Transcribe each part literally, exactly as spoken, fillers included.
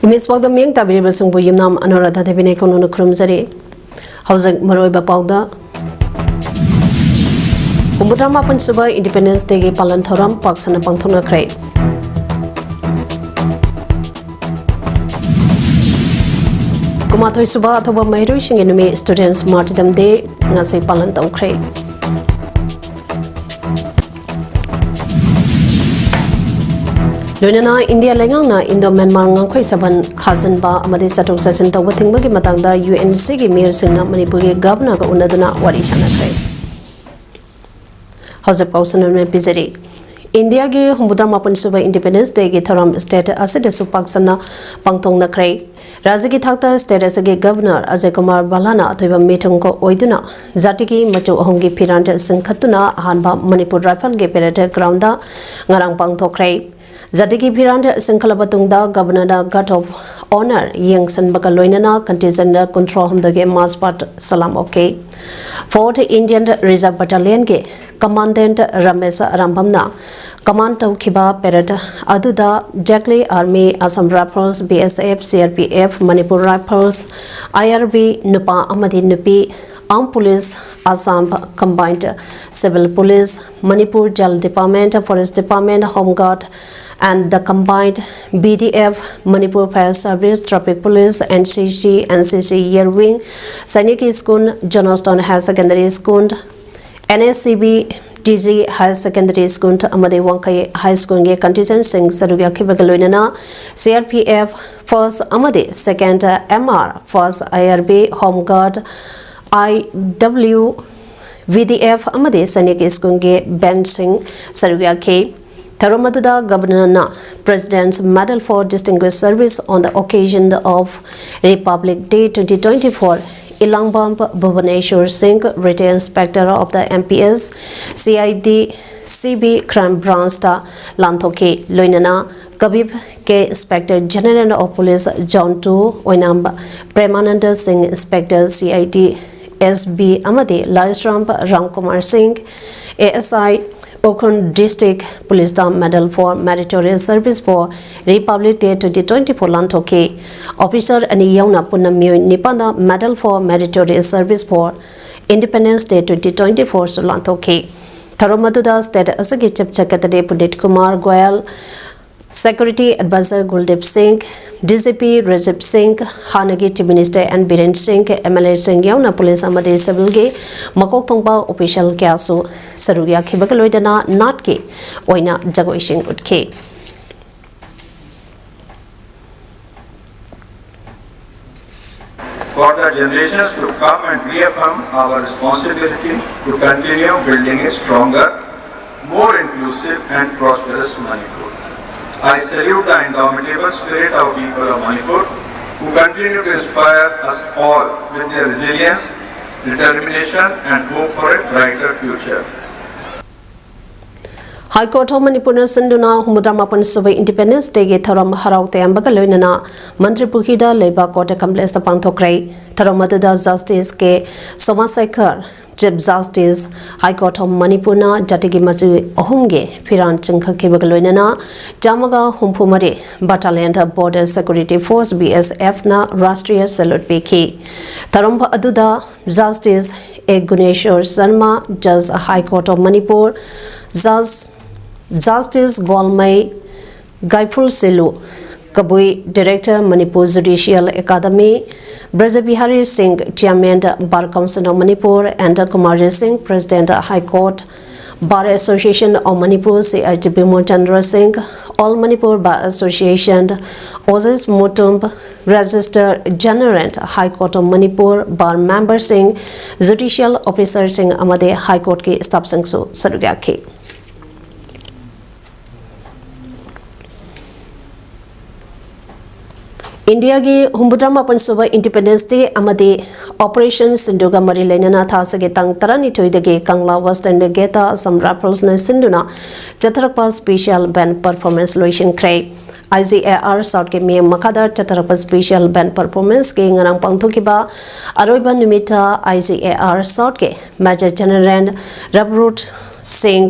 Image ꯄꯥꯎꯗ ꯃꯤꯠꯌꯦꯡ ꯇꯥꯕꯤꯔꯤꯕꯁꯤꯡꯕꯨ ꯌꯨꯝꯅꯥꯝ ꯑꯅꯨꯔꯥꯙꯥ ꯗꯦꯕꯤꯅ ꯏꯀꯣꯟ ꯅꯧꯅ ꯈꯨꯔꯨꯝꯖꯔꯤ꯫ ꯍꯧꯖꯤꯛ ꯃꯔꯨꯑꯣꯏꯕ ꯄꯥꯎꯗ, ꯍꯨꯝꯐꯨꯇꯔꯥ ꯃꯥꯄꯟ ꯁꯨꯕ Independence Day ꯒꯤ ꯄꯥꯂꯟ ꯊꯧꯔꯝ ꯄꯥꯛ ꯁꯟꯅ ꯄꯥꯡꯊꯣꯛꯅꯈ꯭ꯔꯦ꯫ ꯀꯨꯟꯃꯥꯊꯣꯏ ꯁꯨꯕ ꯑꯊꯧꯕ ꯃꯍꯩꯔꯣꯏꯁꯤꯡꯒꯤ ꯅꯨꯃꯤꯠ, Students Martyrdom Day, ꯉꯁꯤ ꯄꯥꯂꯟ ꯇꯧꯈ꯭ꯔꯦ꯫ ꯂꯣꯏꯅꯅ ꯏꯟꯗꯤꯌꯥ ꯂꯩꯉꯥꯛꯅ ꯏꯟꯗꯣ ꯃ꯭ꯌꯥꯟꯃꯥꯔ ꯉꯝꯈꯩ ꯆꯕꯟ ꯈꯥꯖꯤꯟꯕ ꯑꯃꯗꯤ ꯆꯠꯊꯣꯛ ꯆꯠꯁꯤꯟ ꯇꯧꯕ ꯊꯤꯡꯕꯒꯤ ꯃꯇꯥꯡꯗ U N C ꯒꯤ ꯃꯤꯑꯣꯏꯁꯤꯡꯅ ꯃꯅꯤꯄꯨꯔꯒꯤ ꯒꯚꯔꯅꯔꯒ ꯎꯅꯗꯨꯅ ꯋꯥꯔꯤ ꯁꯥꯟꯅꯈ꯭ꯔꯦ꯫ ꯍꯧꯖꯤꯛ ꯄꯥꯎ ꯁꯟꯗꯣꯛꯅ ꯄꯤꯖꯔꯤ꯫ ꯏꯟꯗꯤꯌꯥꯒꯤ ꯍꯨꯝꯐꯨꯇꯔꯥ ꯃꯥꯄꯟ ꯁꯨꯕ Independence Day ꯒꯤ ꯊꯧꯔꯝ state ꯑꯁꯤꯗꯁꯨ ꯄꯥꯛ ꯁꯟꯅ ꯄꯥꯡꯊꯣꯛꯅꯈ꯭ꯔꯦ꯫ ꯔꯥꯖ꯭ꯌꯒꯤ ꯊꯥꯛꯇ state ꯑꯁꯤꯒꯤ ꯒꯚꯔꯅꯔ ꯑꯖꯌ ꯀꯨꯃꯥꯔ ꯚꯜꯂꯥꯅ ꯑꯊꯣꯏꯕ ꯃꯤꯊꯨꯡ ꯑꯣꯏꯗꯨꯅ ꯖꯥꯇꯤꯒꯤ ꯃꯆꯨ ꯑꯍꯨꯝꯒꯤ ꯐꯤꯔꯥꯟ ꯆꯤꯡꯈꯠꯇꯨꯅ ꯑꯍꯥꯟꯕ ꯃꯅꯤꯄꯨꯔ ꯔꯥꯏꯐꯜꯒꯤ parade ground ꯗ ꯉꯔꯥꯡ ꯄꯥꯡꯊꯣꯛꯈ꯭ꯔꯦ꯫ ꯖꯥꯇꯤꯒꯤ ꯐꯤꯔꯥꯟ ꯆꯤꯡꯈꯠꯂꯕ ꯇꯨꯡꯗ ꯒꯚꯔꯅꯔꯅ guard of honour ꯌꯦꯡꯁꯤꯟꯕꯒ ꯂꯣꯏꯅꯅ contingent ꯀꯨꯟꯊ꯭ꯔꯥ ꯍꯨꯝꯗꯣꯏꯒꯤ march past ꯁꯂꯥꯝ ꯑꯣꯛꯈꯤ꯫ Fourth Indian Reserve Battalion ꯒꯤ Commandant ꯔꯃꯦꯁ ꯑꯔꯥꯝꯕꯝꯅ command ꯇꯧꯈꯤꯕ parade ꯑꯗꯨꯗ Jakhli Army, Assam Rifles, B S F, C R P F, Manipur Rifles, I R B, ꯅꯨꯄꯥ ꯑꯃꯗꯤ ꯅꯨꯄꯤ, Armed Police, Assam Combined Civil Police, Manipur Jal Department, Forest Department, Home Guard, and the combined B D F, Manipur Fire Service, Traffic Police, N C C, N C C Year Wing, Sainik School, Johnston Higher Secondary School, N S C B, T G Higher Secondary School ꯑꯃꯗꯤ ꯋꯥꯡꯈꯩ High School ꯒꯤ contingent ꯁꯤꯡ ꯁꯔꯨꯛ ꯌꯥꯈꯤꯕꯒ ꯂꯣꯏꯅꯅ C R P F First ꯑꯃꯗꯤ Second, M R First, I R B, Home Guard, I W, V D F ꯑꯃꯗꯤ Sainik School ꯒꯤ band ꯁꯤꯡ ꯁꯔꯨꯛ ꯌꯥꯈꯤ꯫ ꯊꯧꯔꯝ ꯑꯗꯨꯗ ꯒꯚꯔꯅꯔꯅ President's Medal for Distinguished Service on the occasion of Republic Day twenty twenty-four, Elangbam Bhubaneswar Singh, Retired Inspector of the M P S, C I D, C B Crime Branch ꯇ ꯂꯥꯟꯊꯣꯛꯈꯤ꯫ ꯂꯣꯏꯅꯅ Kabib K, Inspector General of Police Zone two, Oinam Premananda Singh, Inspector C I D S B, ꯑꯃꯗꯤ Laisram Ramkumar Singh, A S I, Ukhrul district ꯄꯨꯂꯤꯁꯇ Medal for Meritorious Service for Republic Day twenty twenty-four ꯂꯥꯟꯊꯣꯛꯈꯤ꯫ Officer ꯑꯅꯤ ꯌꯥꯎꯅ ꯄꯨꯟꯅ ꯃꯤꯑꯣꯏ ꯅꯤꯄꯥꯟꯗ Medal for Meritorious Service for Independence Day twenty twenty-four ꯁꯨ ꯂꯥꯟꯊꯣꯛꯈꯤ꯫ ꯊꯧꯔꯝ ꯑꯗꯨꯗ ꯁ꯭ꯇꯦꯠ ꯑꯁꯤꯒꯤ chief secretary Puneet Kumar Goel, security adviser Kuldeep Singh, D G P Rajiv ꯁꯤꯡ, ꯍꯥꯟꯅꯒꯤ ꯆꯤꯐ ꯃꯤꯅꯤꯁꯇꯔ ꯑꯦꯟ ꯕꯤꯔꯦꯟ ꯁꯤꯡ, ꯑꯦꯝ ꯑꯦꯜ ꯑꯦꯁꯤꯡ ꯌꯥꯎꯅ ꯄꯨꯂꯤꯁ ꯑꯃꯗꯤ ꯁꯤꯚꯤꯜꯒꯤ ꯃꯀꯣꯛ ꯊꯣꯡꯕ ꯑꯣꯐꯤꯁꯤꯌꯦꯜ ꯀꯌꯥꯁꯨ ꯁꯔꯨꯛ ꯌꯥꯈꯤꯕꯒ ꯂꯣꯏꯅꯅ ꯅꯥꯠꯀꯤ ꯑꯣꯏꯅ ꯖꯒꯣꯏꯁꯤꯡ ꯎꯠꯈꯤ꯫ For the generations to come and reaffirm our responsibility to continue building a stronger, more inclusive and prosperous Manipur. I salute the indomitable spirit of people of Manipur who continue to inspire us all with their resilience, determination and hope for a brighter future. High Court of ꯃꯅꯤꯄꯨꯔꯅ ꯁꯤꯟꯗꯨꯅ ꯍꯨꯝꯐꯨꯇꯔꯥꯃꯥꯄꯟ ꯁꯨꯕ Independence Day ꯒꯤ ꯊꯧꯔꯝ ꯍꯔꯥꯎ ꯇꯌꯥꯝꯕꯒ ꯂꯣꯏꯅꯅ ꯃꯟꯇ꯭ꯔꯤ ꯄꯨꯈ꯭ꯔꯤꯗ ꯂꯩꯕ court ꯀꯝꯄ꯭ꯂꯦꯛꯁꯇ ꯄꯥꯡꯊꯣꯛꯈ꯭ꯔꯦ꯫ ꯊꯧꯔꯝ ꯑꯗꯨꯗ justice K Somashekar, chief justice, high court of ꯃꯅꯤꯄꯨꯔꯅ ꯖꯥꯇꯤꯒꯤ ꯃꯆꯨ ꯑꯍꯨꯝꯒꯤ ꯐꯤꯔꯥꯜ ꯆꯤꯡꯈꯠꯈꯤꯕꯒ ꯂꯣꯏꯅꯅ ꯆꯥꯝꯃꯒ ꯍꯨꯝꯐꯨ ꯃꯔꯤ Battalion Border Security Force, B S F ꯅ ꯔꯥꯁꯇ꯭ꯔꯤꯌ ꯁꯦꯂꯨꯠ ꯄꯤꯈꯤ꯫ ꯊꯧꯔꯝ ꯑꯗꯨꯗ ꯖꯁꯇꯤꯁ ꯑꯦ ꯒꯨꯅꯦꯁꯣꯔ ꯁꯔꯃ, ꯖꯁ, ꯍꯥꯏ ꯀꯣꯔꯠ ꯑꯣꯐ ꯃꯅꯤꯄꯨꯔ, ꯖꯁ, justice Golmei, Gaiphul Shilu Kabui, director, Manipur judicial academy, Brajabihari Singh, chairman, Bar Council of Manipur, and Kumarjit Singh, president, High Court Bar Association of Manipur, C I T B, ꯃꯣꯆꯟꯗ꯭ꯔ ꯁꯤꯡ, All Manipur Bar Association, ꯑꯣꯖꯤꯁ Mutum, Registrar General, High Court of Manipur, bar member ꯁꯤꯡ, judicial officer ꯁꯤꯡ ꯑꯃꯗꯤ High Court ꯀꯤ staff ꯁꯤꯡꯁꯨ ꯁꯔꯨꯛ ꯌꯥꯈꯤ꯫ ꯏꯟꯗꯤꯌꯥꯒꯤ ꯍꯨꯝꯐꯨꯇꯔꯥꯃꯥꯄꯟ ꯁꯨꯕ Independence Day ꯑꯃꯗꯤ Operation Sindoor ꯒ ꯃꯔꯤ ꯂꯩꯅꯅ ꯊꯥ ꯑꯁꯤꯒꯤ ꯇꯥꯡ ꯇꯔꯥꯅꯤꯊꯣꯏꯗꯒꯤ ꯀꯪꯂꯥ Western Gate ꯇ Assam Rifles ꯅ ꯁꯤꯟꯗꯨꯅ ꯆꯠꯊꯔꯛꯄ special band performance ꯂꯣꯏꯁꯤꯟꯈ꯭ꯔꯦ꯫ I G A R South ꯀꯤ ꯃꯤꯠꯌꯦꯡ ꯃꯈꯥꯗ ꯆꯠꯊꯔꯛꯄ special band performance ꯀꯤ ꯉꯔꯥꯡ ꯄꯥꯡꯊꯣꯛꯈꯤꯕ ꯑꯔꯣꯏꯕ ꯅꯨꯃꯤꯠꯇ I G A R South ꯀꯤ Major General ꯔꯕꯔꯨꯠ ꯁꯤꯡ,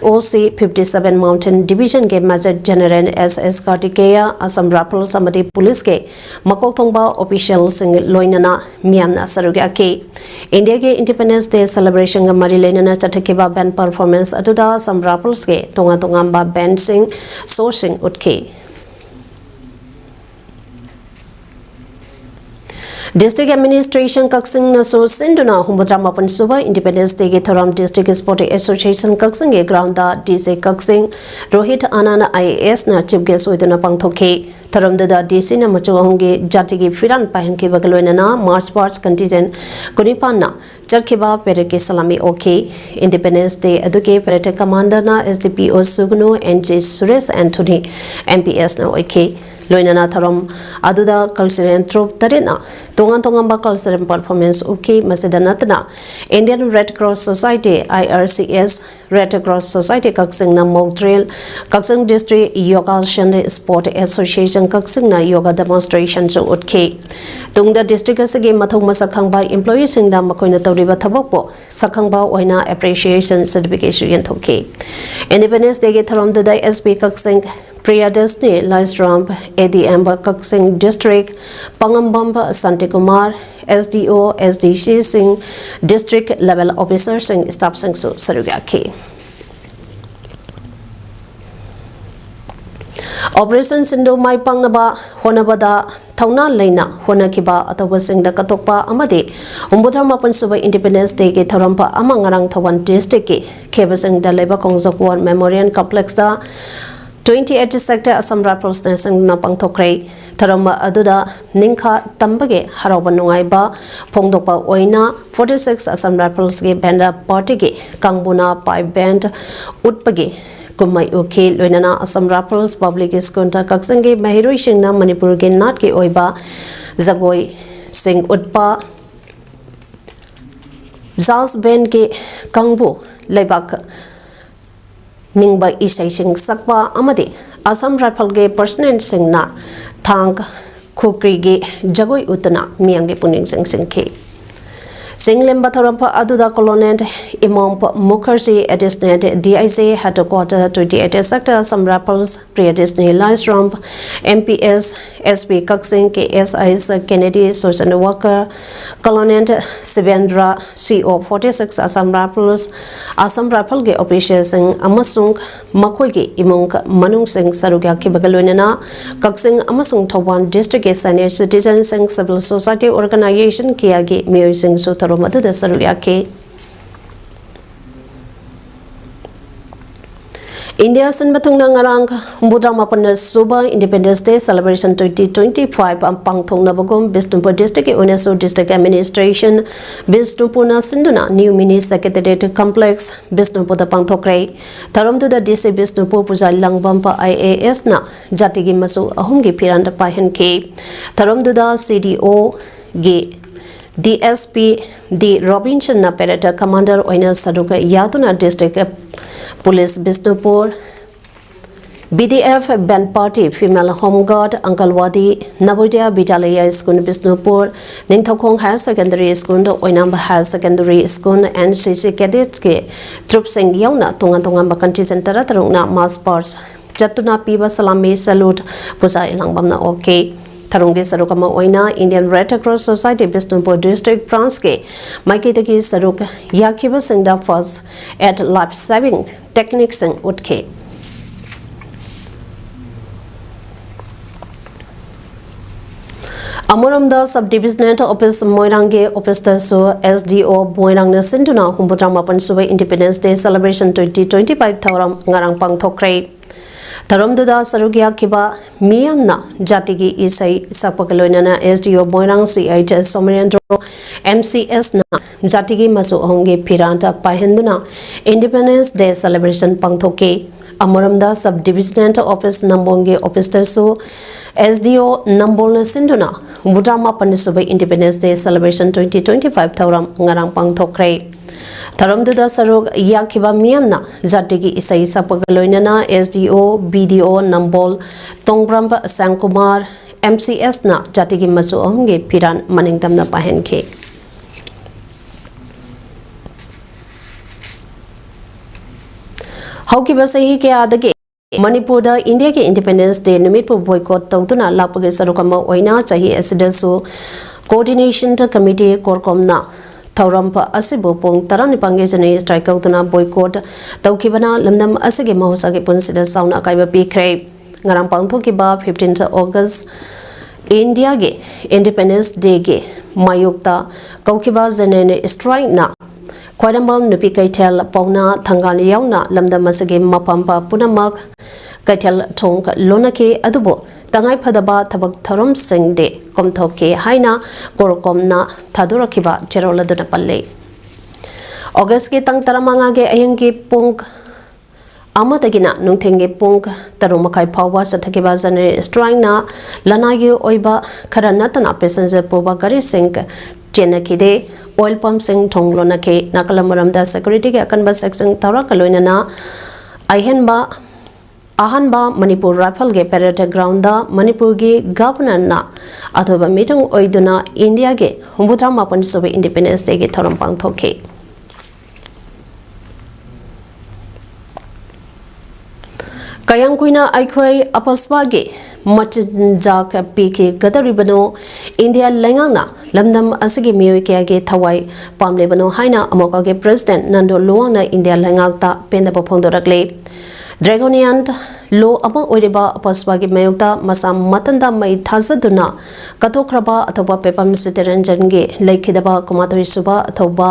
ꯑꯣ ꯁꯤ ꯐꯤꯐꯇꯤ ꯁꯚꯦꯟ Mountain Division ꯒꯤ Major General ꯑꯦꯁ ꯑꯦꯁ ꯀꯥꯔꯇꯤꯀꯦꯌ, ꯑꯁꯥꯝ ꯔꯥꯏꯐꯜꯁ ꯑꯃꯗꯤ ꯄꯨꯂꯤꯁꯀꯤ ꯃꯀꯣꯛ ꯊꯣꯡꯕ ꯑꯣꯐꯤꯁꯤꯌꯦꯜꯁꯤꯡ ꯂꯣꯏꯅꯅ ꯃꯤꯌꯥꯝꯅ ꯁꯔꯨꯛ ꯌꯥꯈꯤ꯫ ꯏꯟꯗꯤꯌꯥꯒꯤ Independence Day celebration ꯒ ꯃꯔꯤ ꯂꯩꯅꯅ ꯆꯠꯊꯈꯤꯕ band performance ꯑꯗꯨꯗ ꯑꯁꯥꯝ ꯔꯥꯏꯐꯜꯁꯀꯤ ꯇꯣꯉꯥꯟ ꯇꯣꯉꯥꯟꯕ bandꯁꯤꯡ showꯁꯤꯡ ꯎꯠꯈꯤ꯫ District Administration ꯀꯛꯆꯤꯡꯅꯁꯨ ꯁꯤꯟꯗꯨꯅ ꯍꯨꯝꯐꯨꯇꯔꯥ ꯃꯥꯄꯟ ꯁꯨꯕ Independence Day ꯒꯤ ꯊꯧꯔꯝ District Sports Association ꯀꯛꯆꯤꯡꯒꯤ ground ꯗ ꯗꯤ ꯁꯤ ꯀꯛꯆꯤꯡ Rohit Anand I A ꯑꯦꯁꯅ chief guest ꯑꯣꯏꯗꯨꯅ ꯄꯥꯡꯊꯣꯛꯈꯤ꯫ ꯊꯧꯔꯝꯗꯨꯗ ꯗꯤ ꯁꯤꯅ ꯃꯆꯨ ꯑꯍꯨꯝꯒꯤ ꯖꯥꯇꯤꯒꯤ ꯐꯤꯔꯥꯜ ꯄꯥꯏꯍꯟꯈꯤꯕꯒ ꯂꯣꯏꯅꯅ March Past contingent ꯀꯨꯟꯅꯤꯄꯥꯟꯅ ꯆꯠꯈꯤꯕ parade ꯀꯤ ꯁꯂꯥꯃꯤ ꯑꯣꯛꯈꯤ꯫ Independence Day ꯑꯗꯨꯒꯤ parade commander ꯅ ꯑꯦꯁ D P O Sugnu, N G Suresh Anthony, M P ꯑꯦꯁꯅ ꯑꯣꯏꯈꯤ꯫ ꯂꯣꯏꯅꯅ ꯊꯧꯔꯝ ꯑꯗꯨꯗ cultural troupe ꯇꯔꯦꯠꯅ ꯇꯣꯉꯥꯟ ꯇꯣꯉꯥꯟꯕ cultural performance ꯎꯠꯈꯤ꯫ ꯃꯁꯤꯗ ꯅꯠꯇꯅ Indian Red Cross Society, I R C S, Red Cross Society ꯀꯛꯆꯤꯡꯅ mock drill, Kakching District Yoga Sunday Sport Association ꯀꯛꯆꯤꯡꯅ yoga demonstration ꯁꯨ ꯎꯠꯈꯤ꯫ ꯇꯨꯡꯗ district ꯑꯁꯤꯒꯤ ꯃꯊꯧ ꯃꯁꯛ ꯈꯪꯕ employee ꯁꯤꯡꯅ ꯃꯈꯣꯏꯅ ꯇꯧꯔꯤꯕ ꯊꯕꯛꯄꯨ ꯁꯛꯈꯪꯕ ꯑꯣꯏꯅ appreciation certificate ꯁꯨ ꯌꯦꯟꯊꯣꯛꯈꯤ꯫ Independence Day ꯒꯤ ꯊꯧꯔꯝꯗꯨꯗ ꯑꯦꯁ ꯄꯤ ꯀꯛꯆꯤꯡ ꯄ꯭ꯔꯤꯌꯥꯗꯔꯁꯅꯤ ꯂꯥꯏꯁ꯭ꯔꯝ, ꯑꯦ ꯗꯤ ꯑꯦꯝ ꯀꯛꯆꯤꯡ District, ꯄꯥꯉꯝꯕꯝ ꯁꯥꯟꯇꯤꯀꯨꯃꯥꯔ, ꯑꯦꯁ ꯗꯤ ꯑꯣ, ꯑꯦꯁ ꯗꯤ ꯁꯤ ꯁꯤꯡ, district level officer ꯁꯤꯡ, staff ꯁꯤꯡꯁꯨ ꯁꯔꯨꯛ ꯌꯥꯈꯤ꯫ Operation ꯁꯤꯟꯗꯨ ꯃꯥꯏ ꯄꯥꯛꯅꯕ ꯍꯣꯠꯅꯕꯗ ꯊꯧꯅꯥ ꯂꯩꯅ ꯍꯣꯠꯅꯈꯤꯕ ꯑꯇꯧꯕꯁꯤꯡꯗ ꯀꯠꯊꯣꯛꯄ ꯑꯃꯗꯤ ꯍꯨꯝꯐꯨꯇꯔꯥ ꯃꯥꯄꯟ ꯁꯨꯕ Independence Day ꯒꯤ ꯊꯧꯔꯝ ꯑꯃ ꯉꯔꯥꯡ ꯊꯧꯕꯥꯜ district ꯀꯤ ꯈꯦꯕꯖꯤꯡꯗ ꯂꯩꯕ ꯈꯣꯡꯖꯣꯝ War Memorial Complex ꯇ twenty eight Sector Assam Rifles ꯅ ꯁꯪꯗꯨꯅ ꯄꯥꯡꯊꯣꯛꯈ꯭ꯔꯦ꯫ ꯊꯧꯔꯝ ꯑꯗꯨꯗ ꯅꯤꯡꯈꯥ ꯇꯝꯕꯒꯤ ꯍꯔꯥꯎꯕ ꯅꯨꯡꯉꯥꯏꯕ ꯐꯣꯡꯗꯣꯛꯄ ꯑꯣꯏꯅ forty six Assam Rifles ꯀꯤ band party ꯒꯤ ꯀꯥꯡꯕꯨꯅ pipe band ꯎꯠꯄꯒꯤ ꯀꯨꯝꯍꯩ ꯎꯈꯤ꯫ ꯂꯣꯏꯅꯅ Assam Rifles Public School ꯗ ꯀꯛꯆꯤꯡꯒꯤ ꯃꯍꯩꯔꯣꯏꯁꯤꯡꯅ ꯃꯅꯤꯄꯨꯔꯒꯤ ꯅꯥꯠꯀꯤ ꯑꯣꯏꯕ ꯖꯒꯣꯏꯁꯤꯡ ꯎꯠꯄ, jazz band ꯀꯤ ꯀꯥꯡꯕꯨ ꯂꯩꯕꯥꯛ ꯅꯤꯡꯕ ꯏꯁꯩꯁꯤꯡ ꯁꯛꯄ ꯑꯃꯗꯤ Assam Rifles ꯀꯤ personnel ꯁꯤꯡꯅ ꯊꯥꯡ ꯈꯨꯀ꯭ꯔꯤꯒꯤ ꯖꯒꯣꯏ ꯎꯠꯇꯨꯅ ꯃꯤꯌꯥꯝꯒꯤ ꯄꯨꯛꯅꯤꯡ ꯆꯤꯡꯁꯤꯟꯈꯤ꯫ ꯆꯤꯡꯂꯦꯝꯕ ꯊꯧꯔꯝ ꯑꯗꯨꯗ Colonel Imomp Mukherjee, Additional D I G, Headquarter twenty-eight Sector Assam Rifles, Priyadashini Laishram, M P S, S P Kakching, K S I's Kennedy, Social Worker, Colonel Sibendra, C O forty-six Assam Rifles, Assam Rifle ꯒꯤ official ꯁꯤꯡ ꯑꯃꯁꯨꯡ ꯃꯈꯣꯏꯒꯤ ꯏꯃꯨꯡ ꯃꯅꯨꯡꯁꯤꯡ ꯁꯔꯨꯛ ꯌꯥꯈꯤꯕꯒ ꯂꯣꯏꯅꯅ ꯀꯛꯆꯤꯡ ꯑꯃꯁꯨꯡ Thoubal district ꯀꯤ senior citizen ꯁꯤꯡ, civil society organization ꯀꯌꯥꯒꯤ ꯃꯤꯑꯣꯏꯁꯤꯡꯁꯨ ꯊꯧꯔꯝ ꯑꯗꯨꯗ ꯁꯔꯨꯛ ꯌꯥꯈꯤ꯫ ꯏꯟꯗꯤꯌꯥ ꯁꯤꯟꯕ ꯊꯨꯡꯅ ꯉꯔꯥꯡ ꯍꯨꯝꯐꯨꯇꯔꯥ ꯃꯥꯄꯟ ꯁꯨꯕ Independence Day Celebration twenty twenty-five ꯄꯥꯡꯊꯣꯛꯅꯕꯒꯨꯝ Bishnupur district ꯀꯤ ꯑꯣꯏꯅꯁꯨ district administration ꯕꯤꯁꯅꯨꯄꯨꯔꯅ ꯁꯤꯟꯗꯨꯅ New Mini Secretariat Complex ꯕꯤꯁꯅꯨꯄꯨꯔꯗ ꯄꯥꯡꯊꯣꯛꯈ꯭ꯔꯦ꯫ ꯊꯧꯔꯝꯗꯨꯗ D C Bishnupur Puja ꯂꯥꯡꯕꯝ I A S ꯅ ꯖꯥꯇꯤꯒꯤ ꯃꯆꯨ ꯑꯍꯨꯝꯒꯤ ꯐꯤꯔꯥꯟ ꯄꯥꯏꯍꯟꯈꯤ꯫ ꯊꯧꯔꯝꯗꯨꯗ C D O ꯒꯤ D S P D Robinson ꯅ parade commander ꯑꯣꯏꯅ ꯁꯔꯨꯛ ꯌꯥꯗꯨꯅ district police Bishnupur, B D F band party, female home guard, Anganwadi, Navodaya Vidyalaya School Bishnupur, Ningthoukhong Higher Secondary School, ꯑꯣꯏꯅꯥꯝ Higher Secondary School, N C C cadet ꯀꯤ troop ꯁꯤꯡ ꯌꯥꯎꯅ ꯇꯣꯉꯥꯟ ꯇꯣꯉꯥꯟꯕ contingent ꯇꯔꯥ ꯇꯔꯨꯛꯅ march past ꯆꯠꯇꯨꯅ ꯄꯤꯕ ꯁꯂꯥꯃꯤ salute ꯄꯨꯖꯥ ꯏꯂꯥꯡꯕꯝꯅ ꯑꯣꯛꯈꯤ꯫ ꯊꯧꯔꯝꯒꯤ ꯁꯔꯨꯛ ꯑꯃ ꯑꯣꯏꯅ Indian Red Cross Society Bishnupur district branch ꯀꯤ ꯃꯥꯏꯀꯩꯗꯒꯤ ꯁꯔꯨꯛ ꯌꯥꯈꯤꯕꯁꯤꯡꯗ first aid, life saving technique ꯁꯤꯡ ꯎꯠꯈꯤ꯫ ꯑꯃꯔꯣꯝꯗ, sub divisional office ꯃꯣꯏꯔꯥꯡꯒꯤ office ꯇꯁꯨ S D O ꯃꯣꯏꯔꯥꯡꯅ ꯁꯤꯟꯗꯨꯅ ꯍꯨꯝꯐꯨꯇꯔꯥ ꯃꯥꯄꯟ ꯁꯨꯕ Independence Day Celebration twenty twenty-five ꯊꯧꯔꯝ ꯉꯔꯥꯡ ꯄꯥꯡꯊꯣꯛꯈ꯭ꯔꯦ꯫ ꯊꯧꯔꯝꯗꯨꯗ ꯁꯔꯨꯛ ꯌꯥꯈꯤꯕ ꯃꯤꯌꯥꯝꯅ ꯖꯥꯇꯤꯒꯤ ꯏꯁꯩ ꯁꯛꯄꯒ ꯂꯣꯏꯅꯅ S D O ꯃꯣꯏꯔꯥꯡ C H ꯁꯣꯃꯔꯦꯟꯗ꯭ꯔꯣ, M C S ꯅ ꯖꯥꯇꯤꯒꯤ ꯃꯆꯨ ꯑꯍꯨꯝꯒꯤ ꯐꯤꯔꯥꯟ ꯄꯥꯏꯍꯟꯗꯨꯅ Independence Day Celebration ꯄꯥꯡꯊꯣꯛꯈꯤ꯫ ꯑꯃꯔꯣꯝꯗ, sub divisional office ꯅꯝꯕꯣꯜꯒꯤ office ꯇꯁꯨ S D O ꯅꯝꯕꯣꯜꯅ ꯁꯤꯟꯗꯨꯅ ꯍꯨꯝꯐꯨꯇꯔꯥ ꯃꯥꯄꯟ ꯁꯨꯕ Independence Day Celebration twenty twenty-five ꯊꯧꯔꯝ ꯉꯔꯥꯡ ꯄꯥꯡꯊꯣꯛꯈ꯭ꯔꯦ꯫ ꯊꯧꯔꯝꯗꯨꯗ ꯁꯔꯨꯛ ꯌꯥꯈꯤꯕ ꯃꯤꯌꯥꯝꯅ ꯖꯥꯇꯤꯒꯤ ꯏꯁꯩ ꯁꯛꯄꯒ ꯂꯣꯏꯅꯅ S D O, B D O ꯅꯝꯕꯣꯜ ꯇꯣꯡꯕ꯭ꯔꯝꯕ ꯁ꯭ꯌꯥꯝꯀꯨꯃꯥꯔ, M C S ꯅ ꯖꯥꯇꯤꯒꯤ ꯃꯆꯨ ꯑꯍꯨꯝꯒꯤ ꯐꯤꯔꯥꯟ ꯃꯅꯤꯡ ꯇꯝꯅ ꯄꯥꯏꯍꯟꯈꯤ꯫ ꯍꯧꯈꯤꯕ ꯆꯍꯤ ꯀꯌꯥꯗꯒꯤ ꯃꯅꯤꯄꯨꯔꯗ ꯏꯟꯗꯤꯌꯥꯒꯤ ꯏꯟꯗꯤꯄꯦꯟꯗꯦꯟꯁ ꯗꯦ ꯅꯨꯃꯤꯠꯄꯨ ꯕꯣꯏꯀꯣꯠ ꯇꯧꯗꯨꯅ ꯂꯥꯛꯄꯒꯤ ꯁꯔꯨꯛ ꯑꯃ ꯑꯣꯏꯅ ꯆꯍꯤ ꯑꯁꯤꯗꯁꯨ ꯀꯣꯑꯣꯔꯗꯤꯅꯦꯁꯟ ꯀꯃꯤꯇꯤ, ꯀꯣꯔꯀꯣꯝꯅ ꯊꯧꯔꯝ ꯑꯁꯤꯕꯨ ꯄꯨꯡ ꯇꯔꯥꯅꯤꯄꯥꯟꯒꯤ ꯖꯦꯅꯔꯦꯜ ꯁ꯭ꯇ꯭ꯔꯥꯏꯛ ꯀꯧꯗꯨꯅ ꯕꯣꯏꯀꯣꯠ ꯇꯧꯈꯤꯕꯅ ꯂꯝꯗꯝ ꯑꯁꯤꯒꯤ ꯃꯍꯧꯁꯥꯒꯤ ꯄꯨꯟꯁꯤꯗ ꯆꯥꯎꯅ ꯑꯀꯥꯏꯕ ꯄꯤꯈ꯭ꯔꯦ꯫ ꯉꯔꯥꯡ ꯄꯥꯡꯊꯣꯛꯈꯤꯕ ꯐꯤꯐꯇꯤꯟ ꯑꯣꯒꯁ ꯏꯟꯗꯤꯌꯥꯒꯤ ꯏꯟꯗꯤꯄꯦꯟꯗꯦꯟꯁ ꯗꯦꯒꯤ ꯃꯥꯌꯣꯛꯇ ꯀꯧꯈꯤꯕ ꯖꯦꯅꯔꯦꯜ ꯁ꯭ꯇ꯭ꯔꯥꯏꯛꯅ ꯈ꯭ꯋꯥꯏꯔꯝꯕꯝ, ꯅꯨꯄꯤ ꯀꯩꯊꯦꯜ, ꯄꯥꯎꯅꯥ, ꯊꯪꯒꯥꯜ ꯌꯥꯎꯅ ꯂꯝꯗꯝ ꯑꯁꯤꯒꯤ ꯃꯐꯝ ꯄꯨꯝꯅꯃꯛ ꯀꯩꯊꯦꯜ ꯊꯣꯡ ꯂꯣꯟꯅꯈꯤ꯫ ꯑꯗꯨꯕꯨ ꯇꯉꯥꯏꯐꯗꯕ ꯊꯕꯛ ꯊꯧꯔꯝꯁꯤꯡꯗꯤ ꯀꯣꯝꯊꯣꯛꯈꯤ ꯍꯥꯏꯅ ꯀꯣꯔꯀꯣꯝꯅ ꯊꯥꯗꯣꯔꯛꯈꯤꯕ ꯆꯦꯔꯣꯜ ꯑꯗꯨꯅ ꯄꯜꯂꯤ꯫ ꯑꯣꯒꯁꯀꯤ ꯇꯥꯡ ꯇꯔꯥꯃꯉꯥꯒꯤ ꯑꯍꯤꯡꯒꯤ ꯄꯨꯡ ꯑꯃꯗꯒꯤꯅ ꯅꯨꯡꯊꯤꯜꯒꯤ ꯄꯨꯡ ꯇꯔꯨꯛ ꯃꯈꯥꯏ ꯐꯥꯎꯕ ꯆꯠꯊꯈꯤꯕ ꯖꯦꯅꯔꯦꯜ ꯁ꯭ꯇ꯭ꯔꯥꯏꯛꯅ ꯂꯅꯥꯏꯒꯤ ꯑꯣꯏꯕ ꯈꯔ ꯅꯠꯇꯅ ꯄꯦꯁꯦꯟꯖꯔ ꯄꯨꯕ ꯒꯥꯔꯤꯁꯤꯡ ꯆꯦꯟꯅꯈꯤꯗꯦ꯫ ꯑꯣꯏꯜ ꯄꯝꯁꯤꯡ ꯊꯣꯡ ꯂꯣꯟꯅꯈꯤ꯫ ꯅꯥꯀꯜ ꯑꯃꯔꯣꯝꯗ ꯁꯦꯀ꯭ꯌꯨꯔꯤꯇꯤꯒꯤ ꯑꯀꯟꯕ ꯆꯦꯛꯁꯤꯡ ꯊꯧꯔꯥꯡꯒ ꯂꯣꯏꯅꯅ ꯑꯍꯦꯟꯕ ꯑꯍꯥꯟꯕ ꯃꯅꯤꯄꯨꯔ ꯔꯥꯏꯐꯜꯒꯤ ꯄꯦꯔꯦꯗ ꯒ꯭ꯔꯥꯎꯟꯗ ꯃꯅꯤꯄꯨꯔꯒꯤ ꯒꯚꯔꯅꯔꯅ ꯑꯊꯣꯏꯕ ꯃꯤꯇꯪ ꯑꯣꯏꯗꯨꯅ ꯏꯟꯗꯤꯌꯥꯒꯤ ꯍꯨꯝꯐꯨꯇꯔꯥ ꯃꯥꯄꯟ ꯁꯨꯕ ꯏꯟꯗꯤꯄꯦꯟꯗꯦꯟꯁ ꯗꯦꯒꯤ ꯊꯧꯔꯝ ꯄꯥꯡꯊꯣꯛꯈꯤ꯫ ꯀꯌꯥꯝ ꯀꯨꯏꯅ ꯑꯩꯈꯣꯏ ꯑꯄꯁꯕꯥꯒꯤ ꯃꯆꯤꯟꯖꯥꯛ ꯄꯤꯈꯤꯒꯗꯧꯔꯤꯕꯅꯣ? ꯏꯟꯗꯤꯌꯥ ꯂꯩꯉꯥꯛꯅ ꯂꯝꯗꯝ ꯑꯁꯤꯒꯤ ꯃꯤꯑꯣꯏ ꯀꯌꯥꯒꯤ ꯊꯋꯥꯏ ꯄꯥꯝꯂꯤꯕꯅꯣ ꯍꯥꯏꯅ ꯑꯃꯣꯀꯥꯒꯤ ꯄ꯭ꯔꯦꯁꯤꯗꯦꯟꯠ ꯅꯟꯗꯣ ꯂꯨꯋꯥꯡꯅ ꯏꯟꯗꯤꯌꯥ ꯂꯩꯉꯥꯛꯇ ꯄꯦꯟꯗꯕ ꯐꯣꯡꯗꯣꯔꯛꯂꯤ꯫ ꯗ꯭ꯔꯦꯒꯣꯅꯤꯌꯟ ꯂꯣ ꯑꯃ ꯑꯣꯏꯔꯤꯕ ꯑꯄꯁꯕꯥꯒꯤ ꯃꯥꯌꯣꯛꯇ ꯃꯁꯥ ꯃꯊꯟꯇ ꯃꯩ ꯊꯥꯖꯗꯨꯅ ꯀꯠꯊꯣꯛꯈ꯭ꯔꯕ ꯑꯊꯧꯕ ꯄꯦꯄꯝ ꯁꯤꯇꯔꯟꯖꯟꯒꯤ ꯂꯩꯈꯤꯗꯕ ꯀꯨꯟꯃꯥꯊꯣꯏ ꯁꯨꯕ ꯑꯊꯧꯕ